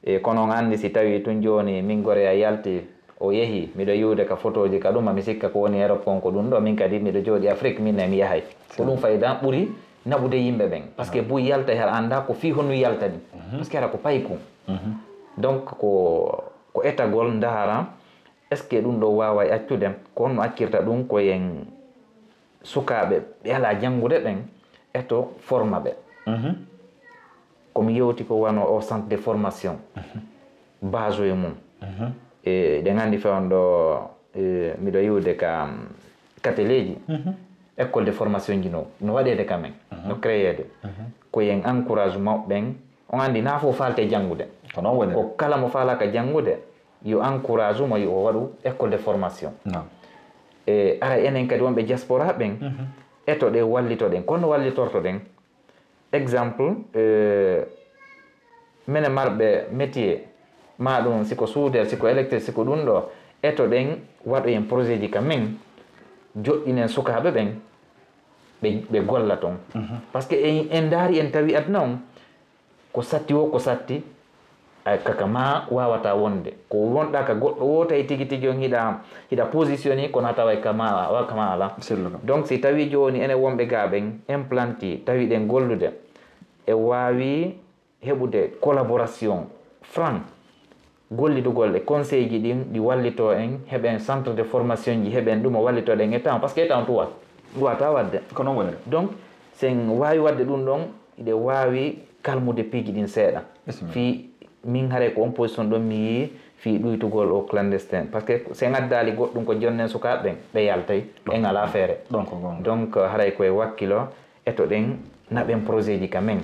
E, kono on anndi si tawi tun jooni min Goreya yalti, o yehi, miɗo yi'ude ka fotooji ka ɗum, mi sikka ko woni Europe kon ko ɗum ɗo, min kadi miɗo jooɗi Afrique, min ne mi yahay. Ko ɗum fayda ɓuri naɓude yimɓe ɓen. Parce que buy yalta, hara annda ko fii honno yalta ni. Parce que hara ko payku. Donc, ko, ko etagol ndaara, est-ce que ɗum ɗo waaway accude? Ko honno accirta ɗum? Ko en sukaaɓe ɓe alaa janngude ɓen, eto forma ɓe. Ko mi yewti ko wano o centre de formation, base e mum. E, ɗen anndi fewndo, e, miɗo yi'ude ka, mm, kateleeji, école de formation ji no, no waɗeede ka men, no créeede. Ko en encourage mawɓe ɓen, on anndi naa fof faalte janngude. Ko noon woni. Ko kala mo faalaaka janngude, yo encourage mo, yo o waɗu école de formation. Naam. E, ara enen kadi wonɓe diaspora ɓen, eto ɗe wallito ɗen. Kono wallitorto ɗen, exemple, e, mene marɓe métier, ma ɗum siko soudeur, siko électrique, siko ɗum ɗo, eto ɗen waɗoyen projet ji ka men, joɗɗinen sukaaɓe ɓen, ɓe, ɓe golla ton. Parce que en, en ndaari, en tawi aduna on, ko satti wo, ko satti, ay, kaka ma waawata wonde. Ko wonɗa ka goɗɗo wo tawi tigi tigi on hiɗa, hiɗa positionné, kono a taway kama, wa kama ala. Donc, si tawi jooni enen wonɓe ga ɓen implanti, tawi ɗen gollude, e waawi heɓude collaboration franc, gollidugol e conseil ji ɗin, ɗi wallitoo en, heɓen centre de formation ji, heɓen ɗum o wallitoo ɗen e temps, parce que e temps tuwa ɗuwata waɗde. Ko noon woni. Donc, sen waawi waɗde ɗum ɗon, iɗe waawi kalmude piiji ɗin seeɗa. Fii min haray ko on position ɗon mi yii fii ɗuytugol o clandestin, parce que sen addaali goɗɗum ko jonnen sukaaɓe ɓen, ɓe yaltay, en alaa feere. Ɗon ko goonga. Donc haray koye wakkilo, eto ɗen naɓen projet ji ka men.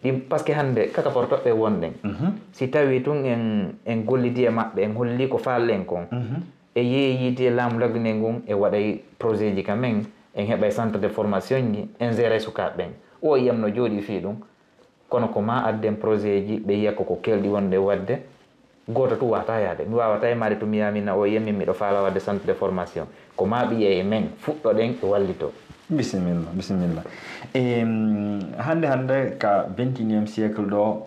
Ɗi, parce que hannde kaka portoɓɓe wonɗen, si tawi tun en, en gollidi e maɓɓe, en holli ko faalɗen kon, e yeeyiidi e laamu lagune ngun, e waɗay projet ji ka men, en heɓay centre de formation ji, en géray sukaaɓe ɓen. O yiyam no jooɗi fii ɗum, kono ko ma adden projet ji, ɓe yiya ko ko kelɗi wonde waɗde, gooto tu wata yaade. Mi wawata e maade tu mi yamina o yiyam min miɗo faala waɗde centre de formation. Ko ma ɓiye e men fuɗɗoɗen e wallito. Bisimilla, bisimilla. E hannde hannde ka vingt et unième siècle ɗo,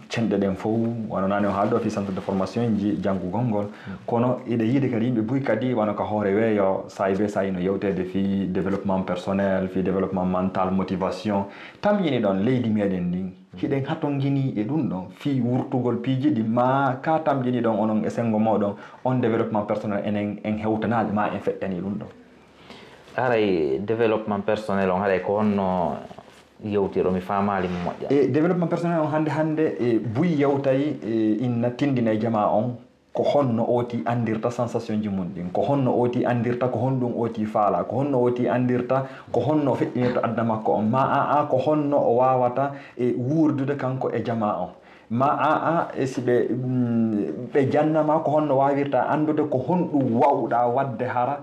cenɗe ɗen fof, wano nane o haalɗo fi centre de formation ji janngugol ngol, kono iɗa yiide kadi yimɓe buy kadi wano ka hoore weeyo, sayi be sayi no yewteede fi développement personnel, fi développement mental, motivation. Tamƴini ɗon leydi meɗen ndin, hiɗen hatongini e ɗum ɗon fi wurtugol piiji ɗi, ma ka tamƴini ɗon onon e sengo moɗon on développement personnel, enen en hewtanaali ma en feƴƴani ɗum ɗon? Haray développement personnel on, haray ko honno yewtiro? Mi faamaali mo moƴƴa. E développement personnel on hannde hannde e buy yewtay, e inna tindinay jamaa on ko honno ooti anndirta sensation ji mum ɗin, ko honno ooti anndirta, ko honɗum ooti faala, ko honno ooti anndirta, ko honno o feƴƴinirta aduna makko on, ma a a ko honno o waawata e wuurdude kanko e jamaa on, ma a a e si ɓe mm, ɓe jannama ko honno waawirta anndude ko honɗum wawɗa waɗde hara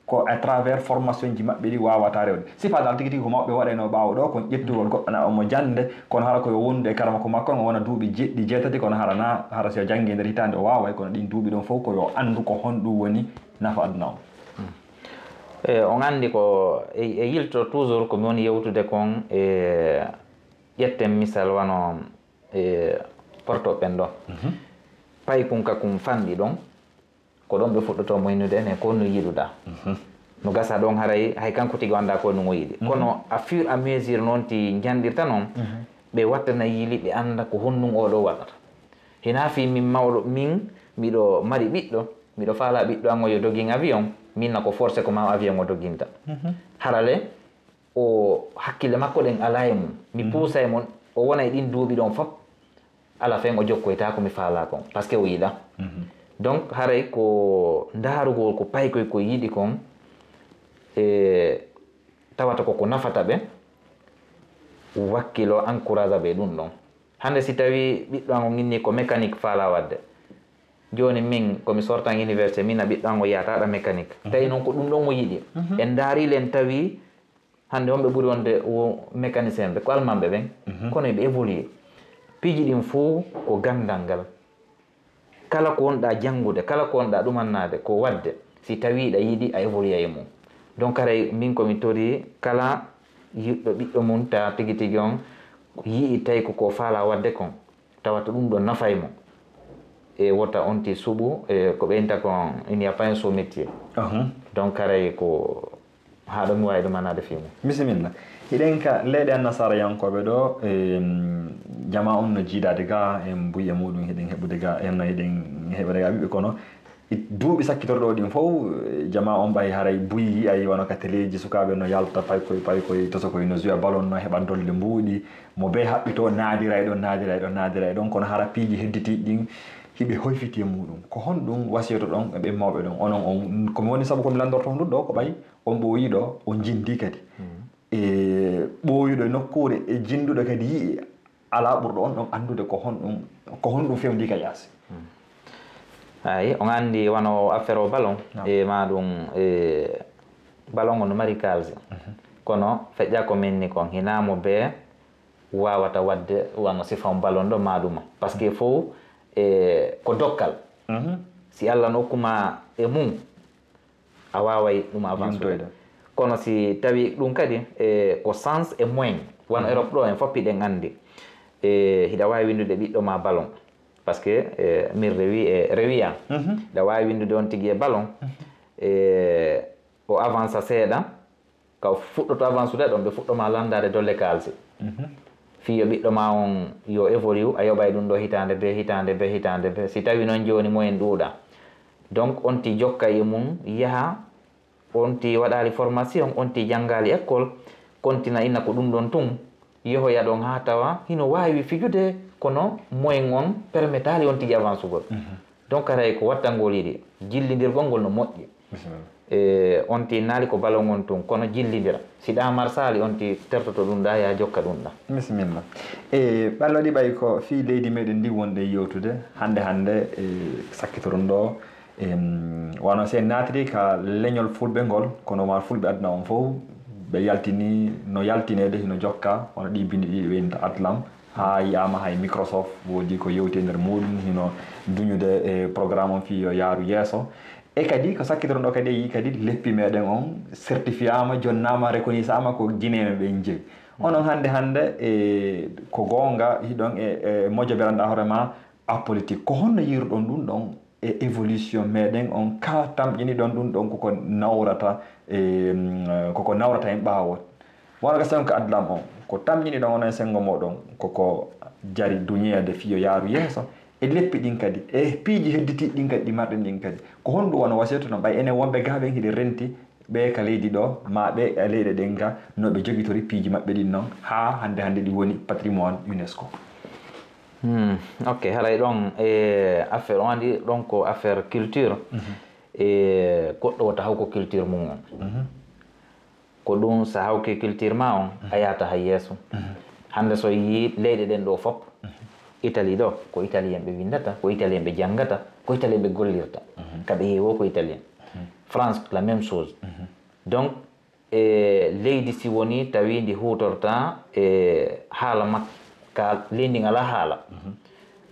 ko à travers formation ji maɓɓe ɗi wawata rewde. Sifa dal tigi tigi ko mawɓe waɗayno ɓaawo ɗo kon ƴettugol goɗɗo na omo jannde, kono hara ko yo wondu e karama ko makko on, o wona duuɓi jeɗɗi jeetati, kono hara na hara si o janngi nder hitaande o waaway, kono ɗin duuɓi ɗon fof ko yo anndu ko honɗum woni nafa aduna on. E on anndi ko e e yilto toujours ko mi woni yewtude kon, e ƴetten misal wano e portoɓe ɓen ɗo, paykun ka kun fanɗi ɗon. Ko ɗon ɓe fuɗɗotoo moynude enen ko no yiɗuɗaa. No gasa ɗon haray hay kanko tigi o anndaa ko no o yiɗi. Kono à fur et à mesure noon ti njanɗirta noon, ɓe wattana yili, ɓe annda ko honɗum oo ɗoo waɗata. Hinaa fii min mawɗo, min miɗo mari ɓiɗɗo, miɗo faalaa ɓiɗɗo an o yo dogin avion, min na ko forcé ko maa avion o doginta. Harale o hakkille makko ɗen alaa e mum. Mi puusa e mon, o wona e ɗin duuɓi ɗon fop. Ala fen o jokkoyta ko mi faalaa kon, parce que o yiɗa. Donc haray ko ndaarugol ko paykoy ko yiɗi kon, e tawata ko ko nafata ɓe, wakkilo encourage ɓe ɗum ɗon. Hannde si tawi ɓiɗɗo an o inni ko mécanique faalaa waɗde, jooni min ko mi sortan université, min a ɓiɗɗo an o yiyata ɗa mécanique, tawi noon ko ɗum ɗon o yiɗi, en ndaarili en tawi hannde wonɓe ɓuri wonde wo mécanicien ɓe ko almanɓe ɓen, kono eɓe évolué. Piiji ɗin fof ko ganndal ngal. Kala ko wonɗa janngude, kala ko wonɗa ɗumannaade, ko waɗde, si tawi ɗa yiɗi a évolué e mum. Donc haray min ko mi tori kala yiɗɗo ɓiɗɗo mum ta tigi tigi on yi'i tawi ko ko faalaa waɗde kon, tawata ɗum ɗon nafay mo. E wota on ti suɓu, e ko ɓeynta kon, il n'y a pas un sot métier. Donc haray ko haa ɗo mi waawi ɗum anaade fii mum. Bisimilla. Hiɗen ka leyɗe annasarayankooɓe ɗo, em, jamaa on no jiidaade ga, en mbuy e muɗum, hiɗen heɓude ga, en no hiɗen heɓude ga ɓiɓɓe, kono it-, duuɓi sakkitorɗo ɗin fof, eh, jamaa on ɓay haray buy yi'ay wano ka teleeji, sukaaɓe no yalta paykoy paykoy, tosokoy no juwa ballon, no heɓa dolle mbuuɗi, mo bee haɓɓitoo naadiray ɗon, naadiray ɗon, naadiray ɗon, kono hara piiji hedditiiɗi ɗin hiɓe hoyfiti e muɗum. Ko honɗum wasiyotoɗon e ɓen mawɓe ɗon? Onon on, ko mi woni sabu ko mi lanndorto honɗum ɗo, ko ɓay on ɓooyii ɗo, on jinndii kadi. E ɓooyuɗo e nokkuure, e jinnduɗo kadi yi'i, alaa ɓurɗo on ɗon anndude ko honɗum, ko honɗum fewndii ka yaasi. Ay, on anndi wano affaire o ballon, e ma ɗum, e ballon on no mari kaalisi. Kono feƴƴa ko min ni kon, hinaa mo bee waawata waɗde wano sifa on ballon ɗo ma ɗuma. Parce que fof, e, ko dokkal. Si Alla no okkuma e mum, a waaway ɗum avansude. Kono si tawi ɗum kadi, e, ko sens e moyen, wano Europe ɗo en fof hiɗen anndi. E, hiɗa waawi winndude ɓiɗɗo ma ballon. Parce que, e, min rewi, e, rewi an. Hiɗa waawi winndude on tigi e ballon. E, o avansa seeɗa. Ka o fuɗɗoto avansude ɗon, ɓe fuɗɗo ma lanndaade dolle kaalisi. Fii yo ɓiɗɗo maa on yo évolue, a yoɓay ɗum ɗo hitaande bee, hitaande bee, hitaande bee. Si tawii noon jooni moyen ɗuuɗaa. Donc, on ti jokkay e mum, yaha, on ti waɗaali formation, on ti janngaali école, kontina ina ko ɗum ɗon tun, yohoya ɗon haa tawa hino waawi fijude, kono moyen on permetaali on tigi avance ugol. Donc, haray ko wattangol yiɗi, jillindirgol ngol no moƴƴi. Bisimilla. E, on ti naali ko ballon on tun, kono jillindira. Si ɗa marsaali, on ti tertoto ɗum ɗa, ya jokka ɗum ɗa. Bisimilla. E, ɓallo ɗi ɓay ko fii leydi meɗen ndi wonɗen yewtude hannde, hannde, e, sakkitoron ɗo. Em, wano si en naatiri ka leñol fulɓe ngol, kono ma fulɓe aduna on fof, ɓe yaltini, no yaltineede hino jokka, wano ɗi bindi ɗi ɓe innta Atlam, haa yi'aama hay Microsoft woodi ko yewti e nder muuɗum, hino duñude e programme on fii yo yaaru yeeso. E kadi ko sakkitoron ɗo kadi e yii kadi leppi meɗen on certifiama, jonnaama, reconnaissama ko Guinéen ɓen jeyi. Onon hannde, hannde e ko goonga hiɗon e, e mojo beranɗa hoore ma, apolitique. Ko honno yiiruɗon ɗum ɗon e évolution meɗen on, ka tamƴiniɗon ɗum ɗon koko nawrata, e, mm, koko nawrata en ɓaawo? Wano ka sengo ka adlam on, ko tamƴiniɗon onon e sengo moɗon, koko jari duñeede fiyo yaaru yeeso, e leppi ɗin kadi, e piiji hedditiiɗi ɗin kadi, ɗi marɗen ɗin kadi. Ko honɗum wano wasiyatu non, ɓay enen wonɓe gaaɓen hiɗen renti, ɓe ka leydi ɗo, ma ɓe e leyɗe ɗen ga, no ɓe jogitori piiji maɓɓe ɗin non, haa hannde hannde ɗi woni patrimoine UNESCO. Hmm, ok, haray ɗon, e, affaire, on andi ɗon ko affaire culture. Mhm. E, goɗɗo wota hawko culture mum on. Mhm. Ko ɗum, sa hawke culture ma on, mhm, a yahata hay yeeso. Mhm. Hannde so yii leyɗe ɗen ɗo fop, mhm, Italie ɗo, ko italien ɓe windata, ko italien ɓe janngata, ko italien ɓe gollirta. Mhm. Ka ɓe heewo ko italien. Mhm. France, la même chose. Mhm. Donc, e leydi si woni tawi ndi huutorta e haala makka, leydi ngalaa haala, mhm,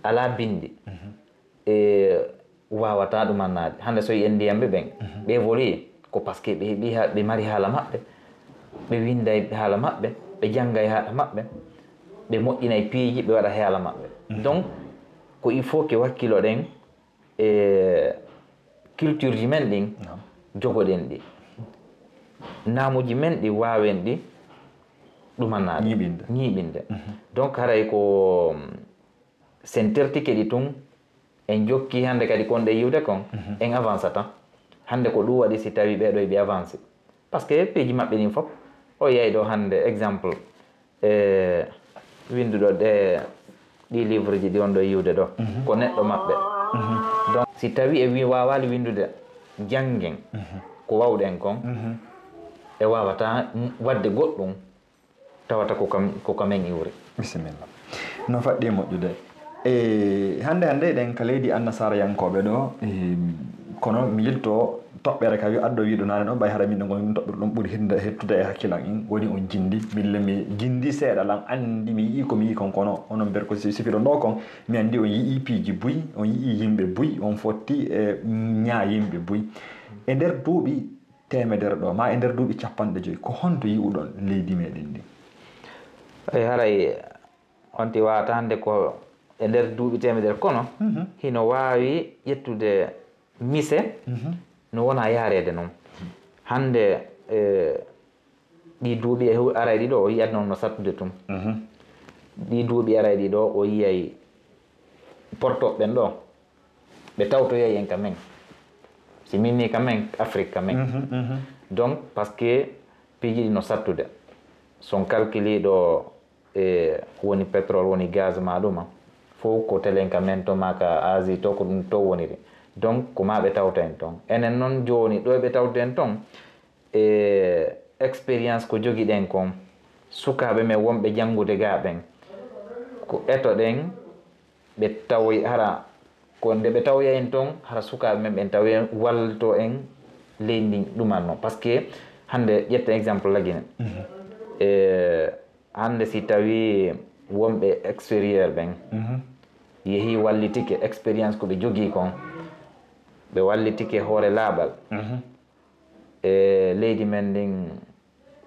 alaa binndi, mhm, e waawata ɗumannaade. Hannde so en ndiyamɓe ɓen, mhm, ɓe évolué ko parce que ɓe heɓi ha-, ɓe mari haala maɓɓe, ɓe winday haala maɓɓe, ɓe janngay haala maɓɓe, ɓe moƴƴinay piiji, ɓe waɗa haala maɓɓe. Mhm. Donc, ko il faut que wakkiloɗen e culture ji men ɗin, naam, jogoɗen ɗi. Naamuuji men ɗi waawen ɗi ɗumannaade. Ñiiɓinde. Ñiiɓinde. Mhm. Donc, haray ko, mm, sen tertike ɗi tun, en jokki hannde kadi kon ɗe yiwde kon, mhm, en avancata. Hannde ko ɗum waɗi si tawi ɓeeɗo ɓe avancé. Parce que piiji maɓɓe ɗin fof, o yiyay ɗo hannde exemple, e winnduɗo ɗe, ɗi livre ji ɗi on ɗo yiwde ɗo, mhm, ko neɗɗo maɓɓe. Mhm. Donc, si tawi e wi-, waawaali winndude, janngen, mhm, ko waawɗen kon, mhm, e waawata waɗde goɗɗum, tawata ko kam, ko kamen iwri. Bisimilla. No faɗɗi e moƴƴude. E hannde, hannde eɗen ka leydi annasarayankooɓe ɗo, e, kono mi yilto toɓɓere ka wi-, addo wiɗo naane ɗon, ɓay hara min ɗo ngoni ɗum toɓɓere ɗum ɓuri hirde, hettude e hakkilan in. Woni on jindi, mille mi jindi seeɗa lan, anndi mi yi'i ko mi yi'i kon, kono onon ber ko si-, sifiɗo ɗo kon, mi anndi on yi'i piiji buy, on yi'i yimɓe buy, on fotti e ñaa yimɓe buy. E nder duuɓi teemedere ɗo, ma e nder duuɓi capanɗe joyi, ko honto yi'uɗon leydi meɗen ndi? E haray, on ti waawata hannde ko e nder duuɓi teemedere, kono, mhm, hino waawi ƴettude mise, mhm, no wona yaareede noon. Hannde, e, ɗi duuɓi e hu-, arayɗi ɗo, o yiyat noon no sattude tun. Mhm. Ɗi duuɓi arayɗi ɗo, o yiyay portoɓe ɓen ɗo, ɓe tawtoyay en ka men. Si min ni ka men, Afrique ka men. Mhm, mhm. Donc, parce que piiji ɗi no sattude. Son calcule ɗo, e woni pétrole, woni gaz ma ɗuma, fof ko telen ka men to ma ka Asie to, ko ɗum to woniri. Donc, ko ma ɓe tawta en ton. Enen noon jooni, ɗo ɓe tawta en ton, e expérience ko jogiɗen kon, sukaaɓe men wonɓe janngude ga ɓen, ko etoɗen ɓe tawoy-, hara ko nde ɓe tawoya en ton, hara sukaaɓe men ɓen tawoya en, wallito en leydi ndin ɗumanno. Parce que hannde, ƴetta exemple Lagine. Mhm. E hannde si tawi wonɓe extérieur ɓen, mhm, yehi wallitike, expérience ko ɓe jogii kon, ɓe wallitike hoore laaɓal. Mhm. E leydi men ndin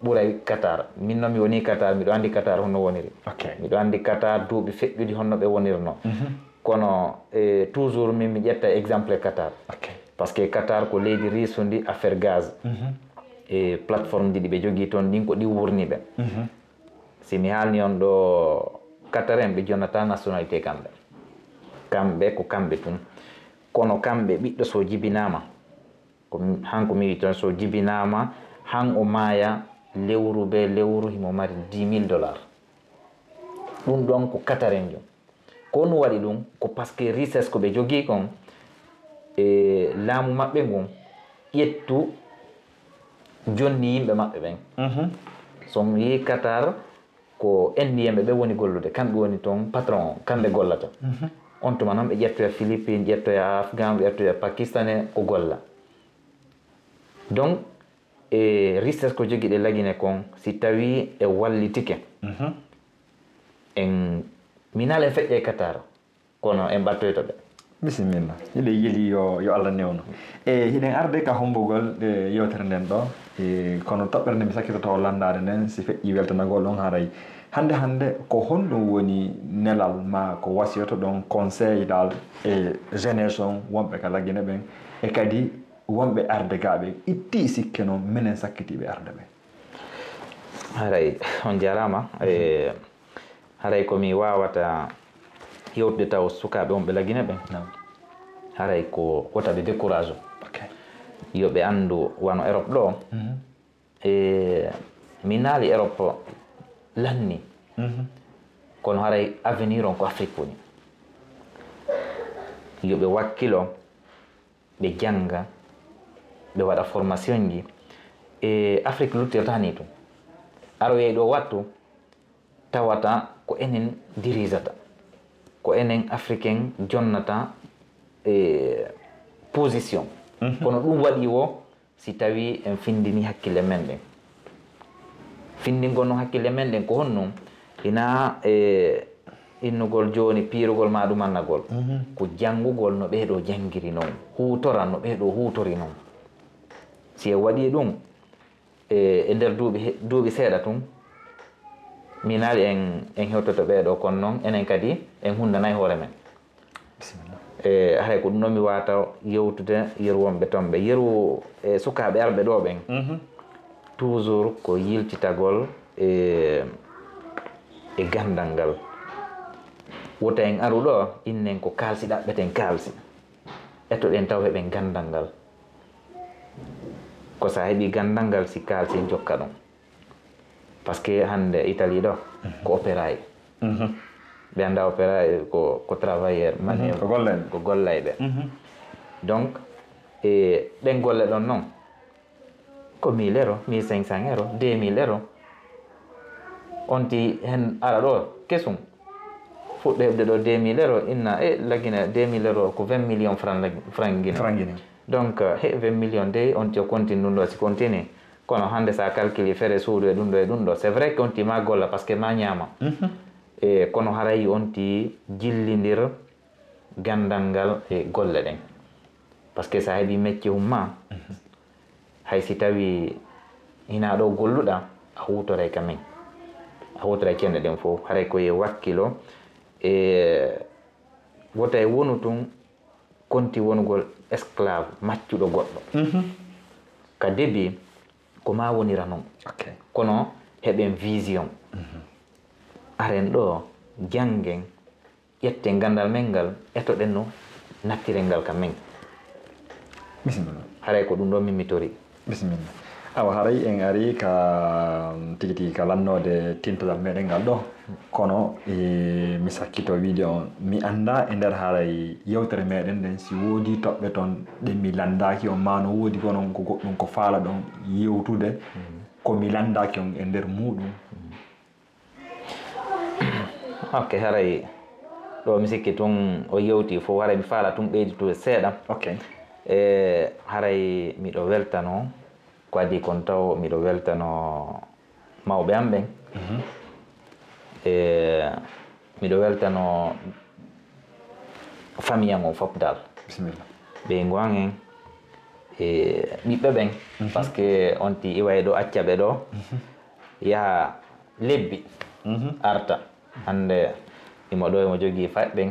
ɓuray Qatar. Min noon mi woni Qatar, miɗo anndi Qatar honno woniri. Ok. Miɗo anndi Qatar duuɓi feƴƴuɗi honno ɓe wonirno. Mhm. Kono, e, toujours min mi ƴetta exemple Qatar. Ok. Parce que Qatar ko leydi riisundi affaire gaz. Mhm. E plateforme ji ɗi ɓe jogii toon ɗin ko ɗi wurni ɓe. Mhm. Si mi haalni on ɗo, Qatar en ɓe jonnataa nationalité kamɓe. Kamɓe ko kamɓe tun. Kono kamɓe ɓiɗɗo so jibinaama, ko mi, han ko mi wi ton, so jibinaama, han o maaya lewru be lewru himo mari dix mille dollars. Ɗun ɗon ko Qatar en jom. Ko honɗun waɗi ɗun? Ko parce que richesse ko ɓe jogii kon, e laamu maɓɓe ngun ƴettu jonni yimɓe maɓɓe ɓen. Mhm. So mi yii Qatar, ko Indienɓe ɓe woni gollude, kamɓe woni ton patron on, kamɓe gollata. Mhm. On tuma non ɓe ƴettoya Philippine, ƴettoya Afghan, ɓe ƴettoya Pakistanais ko golla. Donc, e richesse ko jogiɗe Lagine kon, si tawi e wallitike, mhm, en, mi naal en feƴƴa e Qatar, kono en ɓattoyto ɓe. Bisimilla. Hiɗen yeli yo, yo Allah newnu. E hiɗen arde ka hombugol, e, yewtere nden ɗo. E, kono toɓɓere nde mi sakkitoto landaade nden, si feƴƴi weltanagol on haray. Hannde hannde, ko honɗum woni nelal ma ko wasiyoto ɗon conseil dal e jeunesse on wonɓe ka Lagine ɓen, e kadi wonɓe arde gaa ɓe itti sikke non minen sakkitiiɓe arde ɓe? Haray, on jaaraama. E, haray ko mi waawata yewtude taw sukaaɓe wonɓe Lagine ɓen. Naam. Haray ko wota ɓe décourage. Ok. Yo ɓe anndu wano Europe ɗo. Mhm. E, mi naali Europe lanni. Mhm. Kono haray avenir on ko Afrique woni. Yo ɓe wakkilo, ɓe jannga, ɓe waɗa formation ji. E Afrique luttirta ni tun. Aroyay ɗo wattu, tawata ko enen dirijata. Ko enen Africain jonnata, e, position. Mhm. Kono ɗum waɗi wo si tawi en findini hakkille men ɗen. Findingol non hakkille men ɗen ko honɗum? Hina, e, innugol jooni, piirugol ma ɗum annagol. Mhm. Ko janngugol no ɓee ɗoo janngiri non, huutora no ɓee ɗoo huutori non. Si en waɗii ɗum, e, e nder duuɓi he-, duuɓi seeɗa tun, mi naali en, en hewtoto ɓee ɗoo, kono non enen kadi en hunndanay hoore men. Bisimilla. E, haray ko ɗum ɗon mi waawata yewtude yeru wonɓe ton ɓe. Yeru, e, sukaaɓe arɓe ɗoo ɓen. Mhm. Toujours ko yiltitagol e, e ganndal ngal. Wota en aru ɗoo, innen ko kaalsi ɗaɓɓeten kaalsi. Etoɗen taw heɓen ganndal ngal. Ko sa heɓi ganndal ngal, si kaalsi jokka ɗum. Parce que hannde Italie ɗo, mhm, ko opéraɓe. Mhm. Ɓe annda opéraɓe ko, ko travailleur, mhm, manœuvre, ko gollayɓe. Ko gollayɓe. Mhm. Donc, e ɗen golle ɗon non, ko mille euro, mille cinq cents euro, deux mille euro. On ti hen ara ɗo kesum. Fuɗɗo heɓde ɗo deux mille euro, inna, e, Lagine deux mille euro ko vingt millions franc Lagi-, franc Guinée. Franc Guinée. Donc, he vingt millions de, on ti o continue ɗum ɗo, si continue. Kono hannde sa calcule fere suudu e ɗum ɗo e ɗum ɗo, c'est vrai que on ti ma golla, parce que ma ñaama. Mhm. E, kono haray on ti jillindir ganndal ngal e golle ɗen. Parce que sa heɓi mecce humma, mhm, hay si tawi hina ɗo golluɗa, a huutoray ka men. A huutoray cenɗe ɗen fof. Haray ko ye wakkilo e wota e wonu tun konti wonugol esclave, maccuɗo goɗɗo. Mhm. Ka début, ko ma wonira non. Ok. Kono heɓen vision. Mhm. Aren ɗo, janngen, ƴetten ganndal men ngal, etoɗen no nattiren ngal ka men. Bisimilla. Haray ko ɗum ɗo min mi tori. Bisimilla. Awa, haray en ari ka, tigi tigi ka lannoode tintodal meɗen ngal ɗo. Kono, e, mi sakkito wiide on, mi annda e nder haray yewtere meɗen nden si woodi toɓɓe ton ɗe mi lanndaaki on, ma no woodi ko non ko goɗɗum ko faala ɗon yewtude, mm, ko mi lanndaaki on e nder muɗum. Mm. Ok, haray ɗo mi sikki tun o yewti fof, haray mi faala tun ɓeyditude seeɗa. Ok. E, haray miɗo weltano, ko adii kon taw miɗo weltano mawɓe am ɓen. Mhm. E, miɗo weltano famille am on fof dal. Bisimilla. Ɓeyngu an en, e, ɓiɓɓe ɓen, mhm, parce que on ti iwa e ɗo, acca ɓe ɗo, mhm, yaha lebbi, mhm, arta. Hannde imo ɗo imo jogii faɗɓen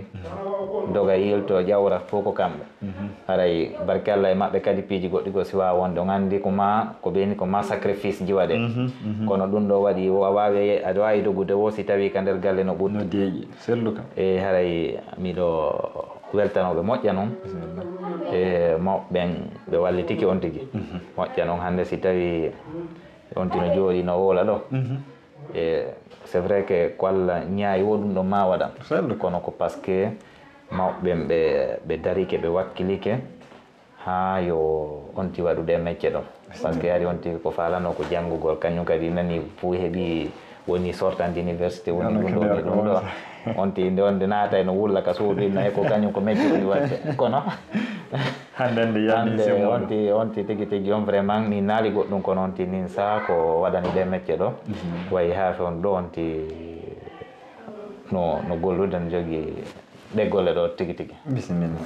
doga yilto ƴawra fof ko kamɓe. Haray barke Allah e maɓɓe kadi piiji goɗɗi goo si waawa wonde on anndi ko ma ko ɓeni ko ma sacrifice ji waɗe. Kono ɗum ɗo waɗi o a waawi aɗa waawi dogude wo si tawi ka nder galle no ɓurti. No deeƴi sellu kam. E haray miɗo weltanooɓe moƴƴa noon. E mawɓe ɓen ɓe wallitike on tigi. Moƴƴa noon hannde si tawi on tino jooɗi no woola ɗo. E c'est vrai que ko Allah ñaayi wo ɗum ɗo ma waɗan. Kono ko parce que mawɓe ɓen ɓe ɓe darike ɓe wakkilike haa yo on ti waɗu ɗe mecce ɗo. Parce que hari on ti ko faalano ko janngugol kañum kadi nani fuu heɓi woni sortant d'université woni ɗum ɗo woni ɗum ɗo. On ti nde on nde naata eno wulla ka suudu inna e ko kañum ko mecce woni waɗde kono hannde nde yalni hannde on ti on ti tigi tigi on vraiment ni naali goɗɗum kono on ti nin sa ko waɗani ɗe mecce ɗo wayi haa fe on ɗo on ti no no gollude no jogii ɗe golle ɗo tigi tigi. Bisimilla.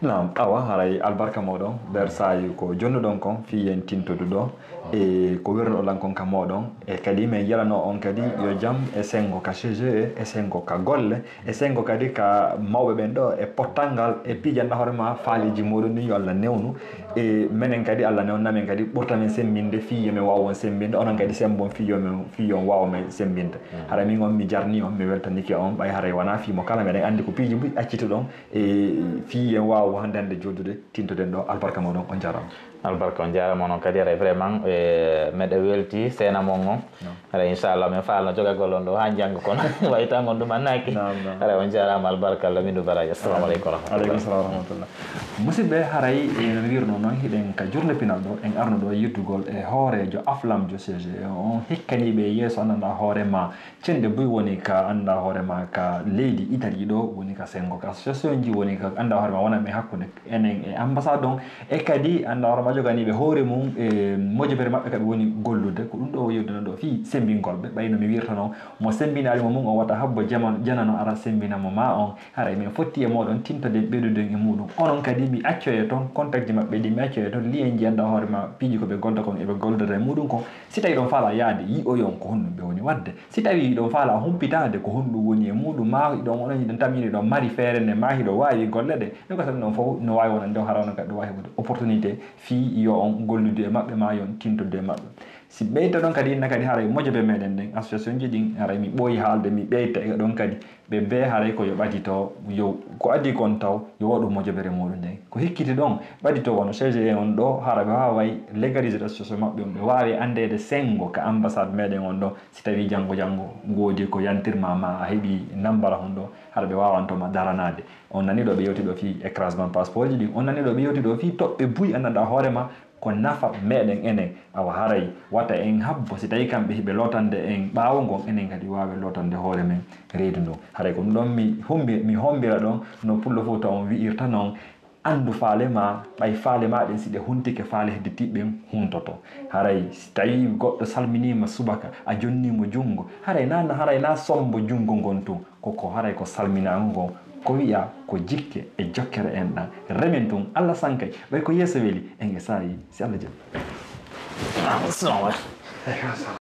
Naam, awa haray albarka moɗon ɓer saayi ko jonnuɗon kon fii yen tintodu ɗo e ko wirnoɗo lan kon ka moɗon e kadi min yalano on kadi yo jam e sengo ka C G E e sengo ka golle e sengo kadi ka mawɓe ɓen ɗo e pottangal e piijanɗa hoore ma faaleeji moɗon ɗin yo Allah newnu e menen kadi Allah newna men kadi ɓurta men sembinde fii yo men waaw on sembinde onon kadi sembon fii yo men fii yo on waaw men sembinde. Hara min on mi jarni on mi weltanike on ɓay haray wona fii mo kala meɗen anndi ko piiji buy accituɗon e fii en waawa hannde hannde jooɗude tintoɗen ɗo albarka moɗon on jarama. Albarka on jarama onon kadi haray vraiment e meɗe welti seena mon on haray inchallah min faalno jogagol on ɗo ha janngo kono way tan on ɗum annaki haray on jarama albarka Allah min ɗum baraji assalamu aleykum warahmatullah. Aleykum salam warahmatullah. Musidɓe haray e no wirno noon hiɗen ka journée pinal ɗo en arno ɗo yeddugol e hoorejo aflamjo C G E on hikkaniɓe yeeso annanɗa hoore ma Cende buy woni ka annda hoore ma ka leydi Italie ɗo woni ka sengo ka association ji woni ka annda hoore ma wona men hakkunde enen e ambassade on e kadi annda hoore ma joganiɓe hoore mum e mojobere maɓɓe kaɓe woni gollude ko ɗum ɗo o yewdino ɗo fii sembingol ɓe ɓayno mi wirta noon mo sembinaali mo mum o wata habbo janano ara sembina mo ma on haray min fotti e moɗon tintoden ɓeydude e muɗum onon kadi mi accoye toon contact ji maɓɓe ɗi mi accoye toon lien ji annda hoore ma piiji ko ɓe golda kon eɓe goldata e muɗum kon Si tawii hiɗon faalaa yahde yi'oyon ko honɗum ɓe woni waɗde, si tawii hiɗon faalaa humpitaade ko honɗum woni e muuɗum, maa hiɗon onon hiɗon tamƴina hiɗon mari feere nde, maa hiɗon waawi golle ɗe, ɗum ko saɗi ɗon fof no waawi wonande on hara onon kadi ɗum waawi heɓude opportunité fii yo on gollidu e maɓɓe maa yo on tintodu e maɓɓe. Si ɓeyta ɗon kadi inna kadi haray mojobe meɗen ɗen, association ji ɗin, haray mi ɓooyi haalde mi ɓeyta e ɗon kadi, Ɓe bee haray ko yo ɓadito yo ko adii kon taw yo waɗu mojobere muuɗum nden. Ko hikkiti ɗon ɓadito wano C G E on ɗoo hara ɓe waaway légaliser association maɓɓe on ɓe waawi anndeede senngo ka ambassade meɗen on ɗoo si tawii janngo janngo ngoodi ko yantirma ma a heɓii nammbara hon ɗoo hara ɓe waawanto ma daranaade. On nanii ɗoo ɓe yewti ɗoo fii écrasement passeport ji ɗin on nanii ɗoo ɓe yewti ɗoo fii toɓɓe buy anndanɗaa hoore ma Ko nafa meɗen enen, awa haray wata en habbo si tawi kamɓe hiɓe lotande en ɓaawo ngon enen kadi waawe lotande hoore men reedu ndun. Haray ko ɗum ɗon mi hombi mi hombira ɗon no pullo Fuuta on wi'irta non, anndu faale ma, ɓay faale ma ɗen si ɗe huntike faale hedditiiɓe ɓen huntoto. Haray si tawi goɗɗo salminiima subaka a jonnii mo junngo, haray na haray na sombo junngo ngon tun. Ko ko haray ko salminaango ngon, ko wi'a ko jikke e jokkere enɗan. Remen tun, Alla sankay, ɓay ko yeeso weli, en e saa'i, si Alla jaɓi. Assalamu aleykum.